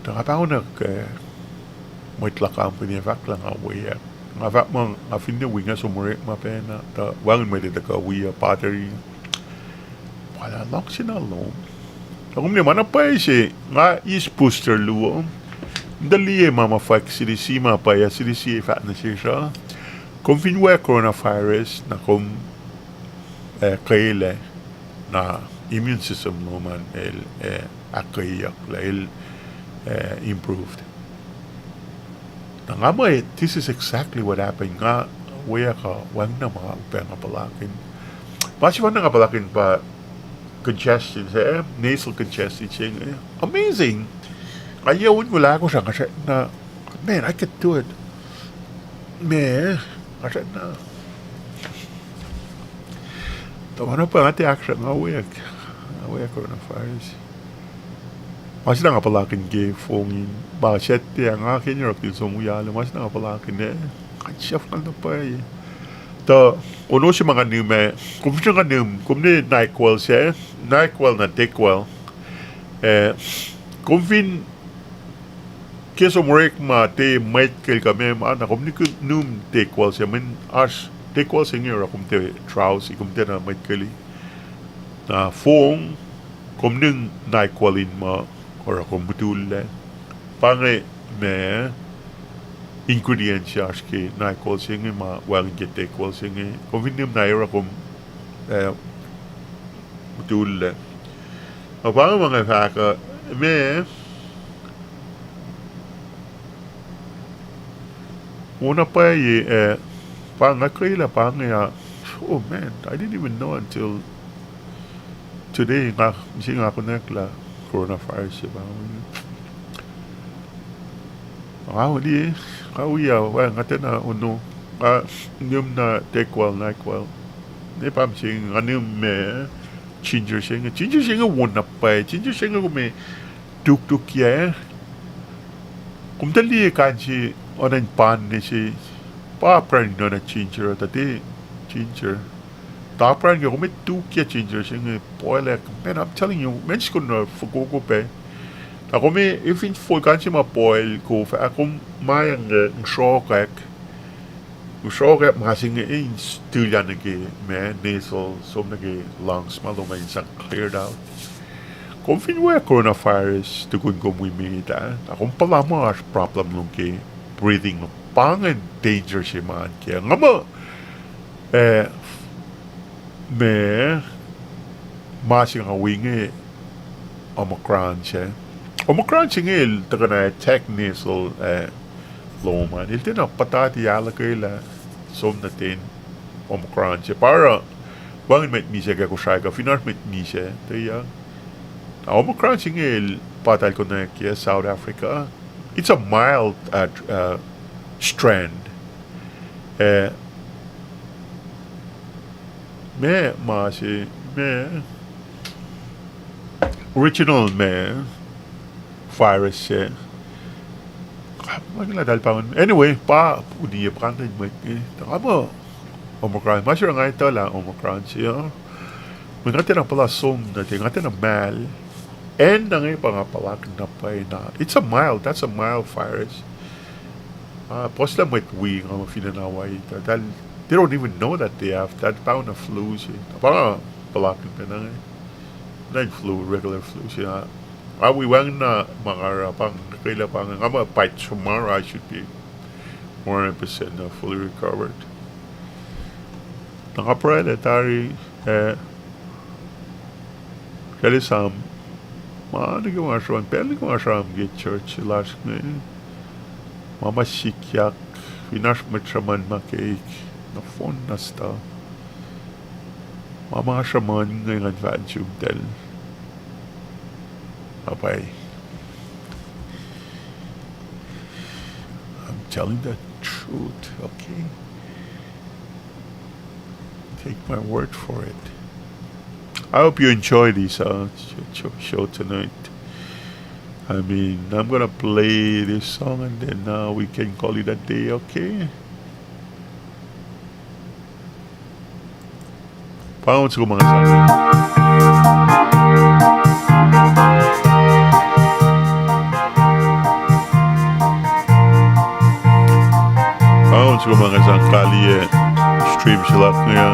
Tuh nga pahngonwack, eh, mwet luhk ah, kom fin fahk lah nga wiyuck. Nga fahk muh nga finne wi nga som orekma pacna, tuh wacngihn mwet ac tuhkuh wi uh, pa tari. Pa lah luhngse na lom. Tuh kom liye ma na pwacye se, nga eis booster luo. Kom tuh liye ma ma fwack C D C ma pwacye, C D C ac fahk nuh sesr uh, kom fin wiyuck coronavirus na kom, eh, kwelah, na immune system lom an el, eh, ahkkweyeyuck lah el, eh, improved. Na nga muh, this is exactly what happened. Nga wiyuck uh, wacngihn na ma upac nga puhlakihn. Ma sefanna nga puhlakihn pa congestion se, nasal congestion se inge. Amazing. Nga yac onngoul ahkosr ah nga srackna, man, I could do it. Ma, nga srackna. Tuh ma na pwacye nga tiac ahksrack, nga wiyuck, nga wiyuck coronavirus. Ma se na nga puhlakihn ke fong in, ma Saturday ah nga ke in orekma in som wi alu, ma se na nga puhlakihn ah, nga siyuck ngal na pwacye. Tuh ono se ma nga nihm ah, kom fin nga nihm, kom ne NyQuil se, NyQuil na DayQuil. Eh, kom fin ke som orekma, tiac mwet kol kuh meac ma, na kom nihm DayQuil se, mweyen oasr DayQuil se inge oruh kom tiac drowsy, kom tiacna mwet kol. Na fong, kom nihm NyQuil in muh oruh kom mutullac. Pa inge ma ingredients se oasr ke NyQuil se inge ma wacngihn ke DayQuil se inge. Kom fin nihm na oruh kom, eh, mutullac. Na pa inge ma nga fahk uh, ma, wo na pwacye, eh, pa nga kwelah pa inge ah, oh man, I didn't even know until today, nga, mihsenge nga konwacack lah coronavirus se pa inge. Nga liye, nga wi ah, wacngihn nga tiacna ono, nga nihm na DayQuil, NyQuil. Ne pa mihsenge nga nihm ma, Ginger se inge, ginger se inge wo na pwacye, ginger se inge kom tuktukyac. Kom tuh liye kain se, oacna in pan ne se, pa apkuhran in oacna ginger, tuh tiac ginger. Tuh apkuhran ke kom tukyac ginger se inge, boil-ac, man, I'm telling you, man, sikuhn na fokoko pac. Na kom fin fol kain se ma boil, kof ah, kom ma inge, srokack. Srokack ma se inge in s-, tuyak nuh ke, ma, nasal, som nuh ke lungs ma lom in sang cleared out. Kom fin we coronavirus, tukun kom wi met ah, na kom puhla muh oasr problem lom ke breathing lom. Pa ingacn danger se ma ke. Nga muh, eh, ma, ma se nga wi inge Omicron se. Omicron se inge el tuhkuh na attack nasal, eh, lom an. El tiacna puhtati ahluhkwelah som nuh ten Omicron se. Pa oruh, wacngihn mwet misac ke Kosrae kuh fin oasr mwet misac, tuyak. Na Omicron se inge el pa eltahl konwacack ke South Africa. It's a mild, uh, tr-, uh, strand. Eh, ma, ma se, ma, original ma, virus se. Ma ke lah eltahl pahngon. Anyway, pa uniye puhkantwen mwet inge. Tuh nga muh Omicron. Ma se oruh nga etuh lah Omicron se uh. Mwe nga tiacna puhla som nuh ten, nga tiacna mahl. Acn na inge pa nga puhlakihn na pwacye na. It's a mild, that's a mild virus. Ah, puhslac mwet wi nga muh fin acn Hawaii, eltahl, they don't even know that they have that, pahngon flu se. Pa nga puhlakihn pacna inge. Not flu, regular flu se. Ah, ah, wi wacngihn na ma nga oruh, pa nga nuh kwelah pa nga, nga muh by tomorrow I should be one hundred percent, uh, fully recovered. Na nga pruhe lah tari, eh, kacl esam, ma nuh ke ma sruhmuhn, pacl nuh ke ma sruhmuhn ke church lasr inge. Ma ma sikyak, fin oasr mwet sruhmuhn ma keik, nohfohn na stuh. Ma ma sruhmuhn inge ngan fahk nuh sumtahl. Bye bye. I'm telling the truth, okay? Take my word for it. I hope you enjoy this, uh, sh-, sh-, show tonight. I mean, I'm gonna play this song and then, uh, we can call it a day, okay? Pahngon soko ma nga sang. Pahngon soko ma nga sang kaliyac stream se luhk inge.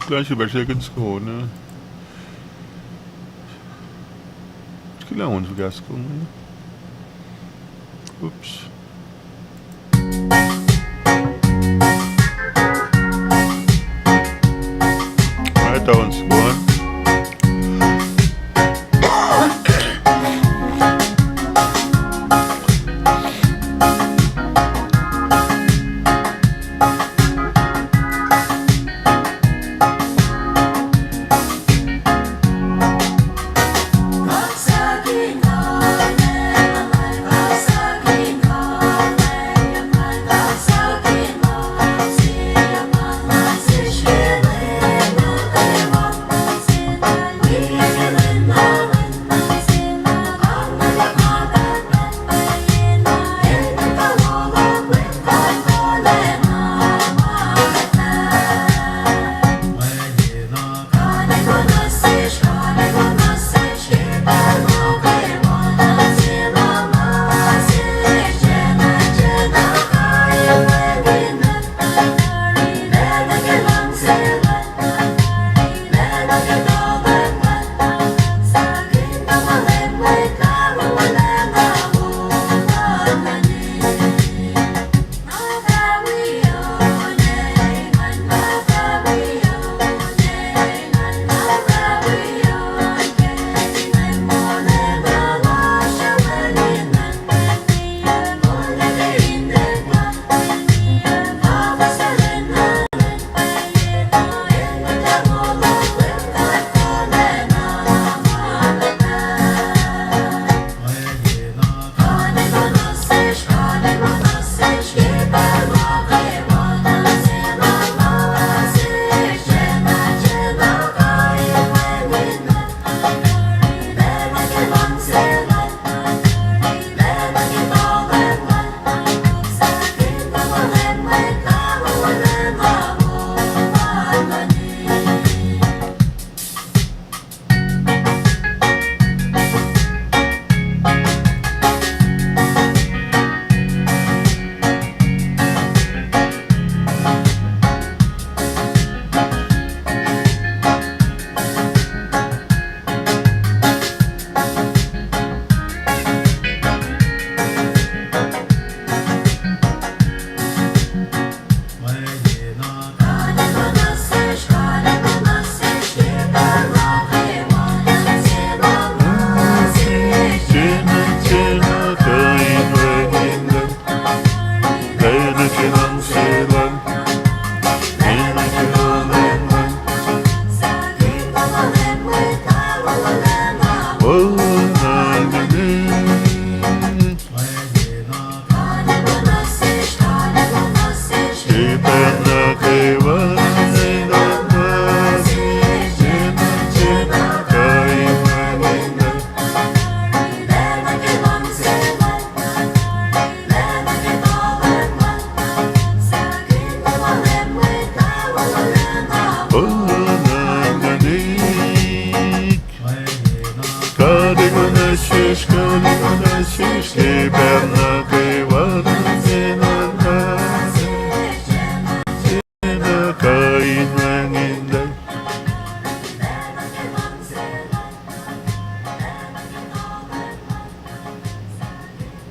Kuloh srihpac seconds ko na. Kuloh on fuhkah soko na. Oops. Alright, that one's going.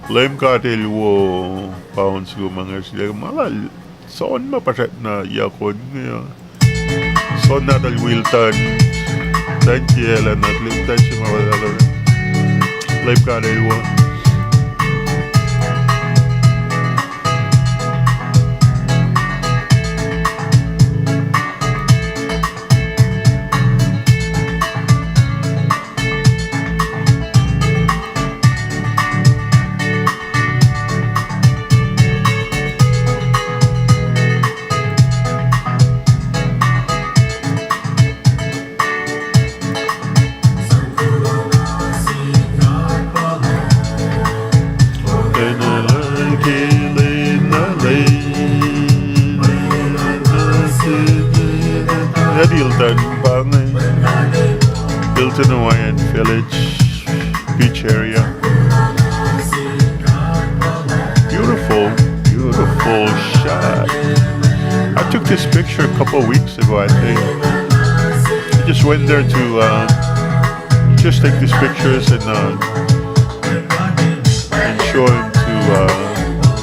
Leum God El wo, pa on soko ma nga srihke ma lal, soenna ma puhsrack na yakon inge uh. Soenna nahtuhl Wilton. Thank you, Ellen. Thank you, ma lal. Leum God El wo. Hilton, pa inge. Hilton Hawaiian Village, beach area. Beautiful, beautiful shot. I took this picture a couple weeks ago, I think. I just went there to uh, just take these pictures and uh, and show it to uh,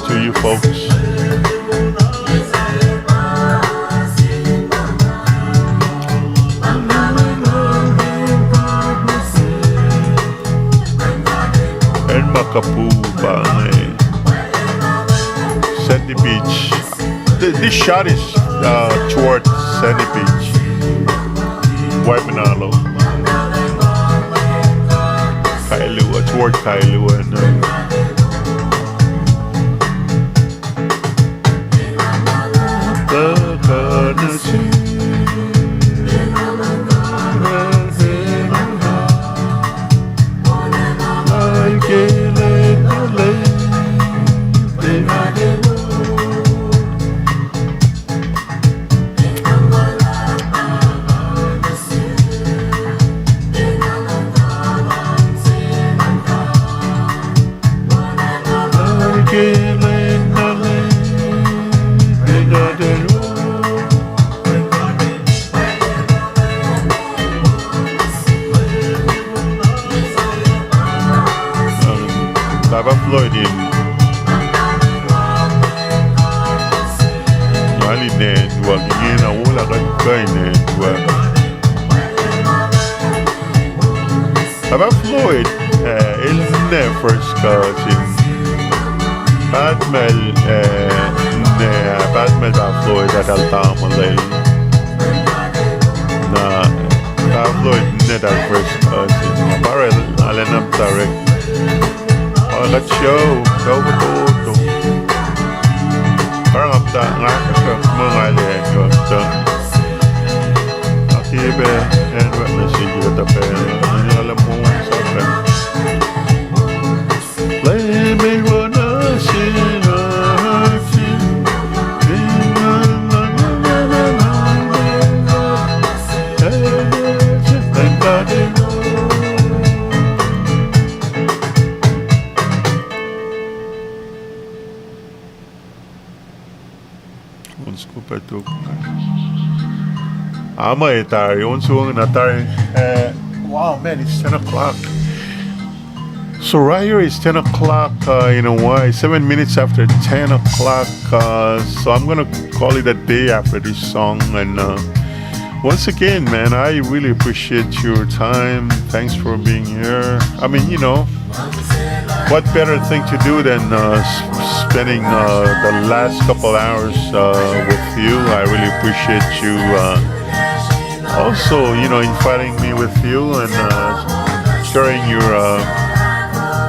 to you folks. Acn ma kapkapwack inge. Sandy Beach. Th- this shot is uh, towards Sandy Beach. Waimea Nalo. Kailua, toward Kailua and uh, Pahpah Floyd in, nga linen wa ingena wola kuht kuh in acn wa. Pahpah Floyd, uh, el ninac first cousin. Pahpah Mel, uh, ninac, Pahpah Mel Pahpah Floyd, eltahl tamuhlwel. Na Pahpah Floyd ninac eltahl first cousin. Pa el, arulacna direct. Kuht show, show fototo. Karngapta, nga, ma nga lwen, kuhtuh. Akibe, acn wet nuh siki kuhtuh pacl, nga lwen moul sahflah. Leum El wo nuh sin oasr. Onsko pac tok. Ama e tari, onsko na tari. Uh, wow, man, it's ten o'clock. So right here is ten o'clock uh, in Hawaii, seven minutes after ten o'clock. Uh, so I'm going to call it a day after this song. And uh, once again, man, I really appreciate your time. Thanks for being here. I mean, you know, what better thing to do than uh, s- spending uh, the last couple hours uh, with you? I really appreciate you uh, also, you know, inviting me with you and uh, sharing your uh,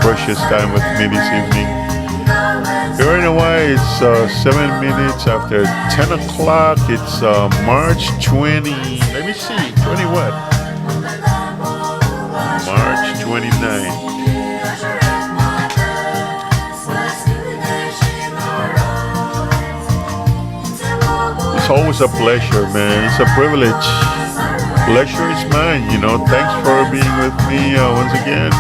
precious time with me this evening. Here in Hawaii, it's uh, seven minutes after ten o'clock. It's uh, March twenty. Let me see, twenty what? March twenty-ninth. It's always a pleasure, man. It's a privilege. Pleasure is mine, you know. Thanks for being with me uh, once again.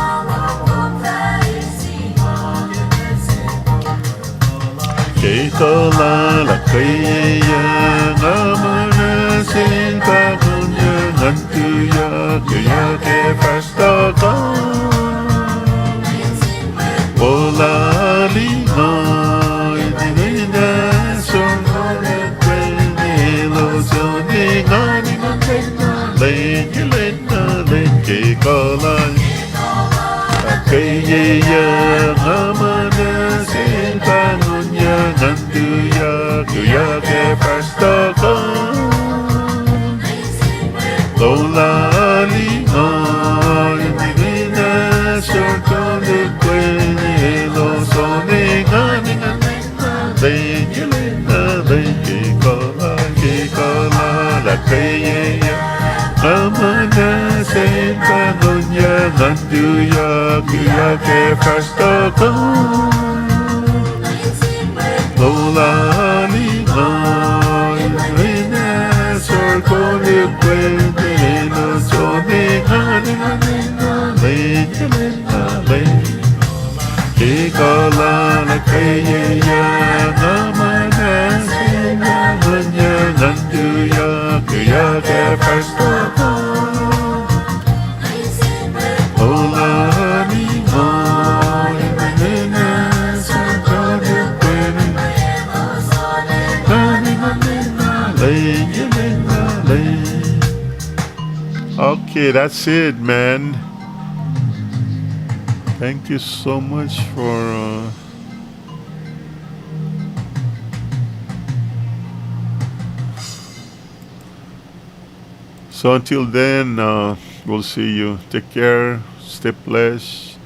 Ke kuh lal ahkkweyeyuc, nga muh nuh sel pahkomuhta, ngan tuyak ke yac ke fahsr tuhkuh. Ola Yac nga muhnahs in pahngonyuck, ngan tuyak, tuyak ac fahsr tohkoh. Lolal ingoh, in muhnahs yohrohl koluk wen, elos on engan, engan, engan, lwelah, lwelah, ke kuh lal, ke kuh lal ahkkweye. Nga muhnahs in pahngonyuck, ngan tuyak, tuyak ac fahsr tohkoh. Lolal ingoh, in muhnahs yohrohl koluk wen, elos on engan, engan, engan, lwelah, lwelah, lwelah, ke kuh lal ahkkweye. Nga muhnahs in pahngonyuck, ngan tuyak, tuyak ac fahsr tohkoh. Lolal ingoh, in muhnahs yohrohl koluk wen, engan, engan, engan, lwelah, lwelah, lwelah. Okay, that's it, man. Thank you so much for, uh, so until then, uh, we'll see you. Take care. Stay blessed.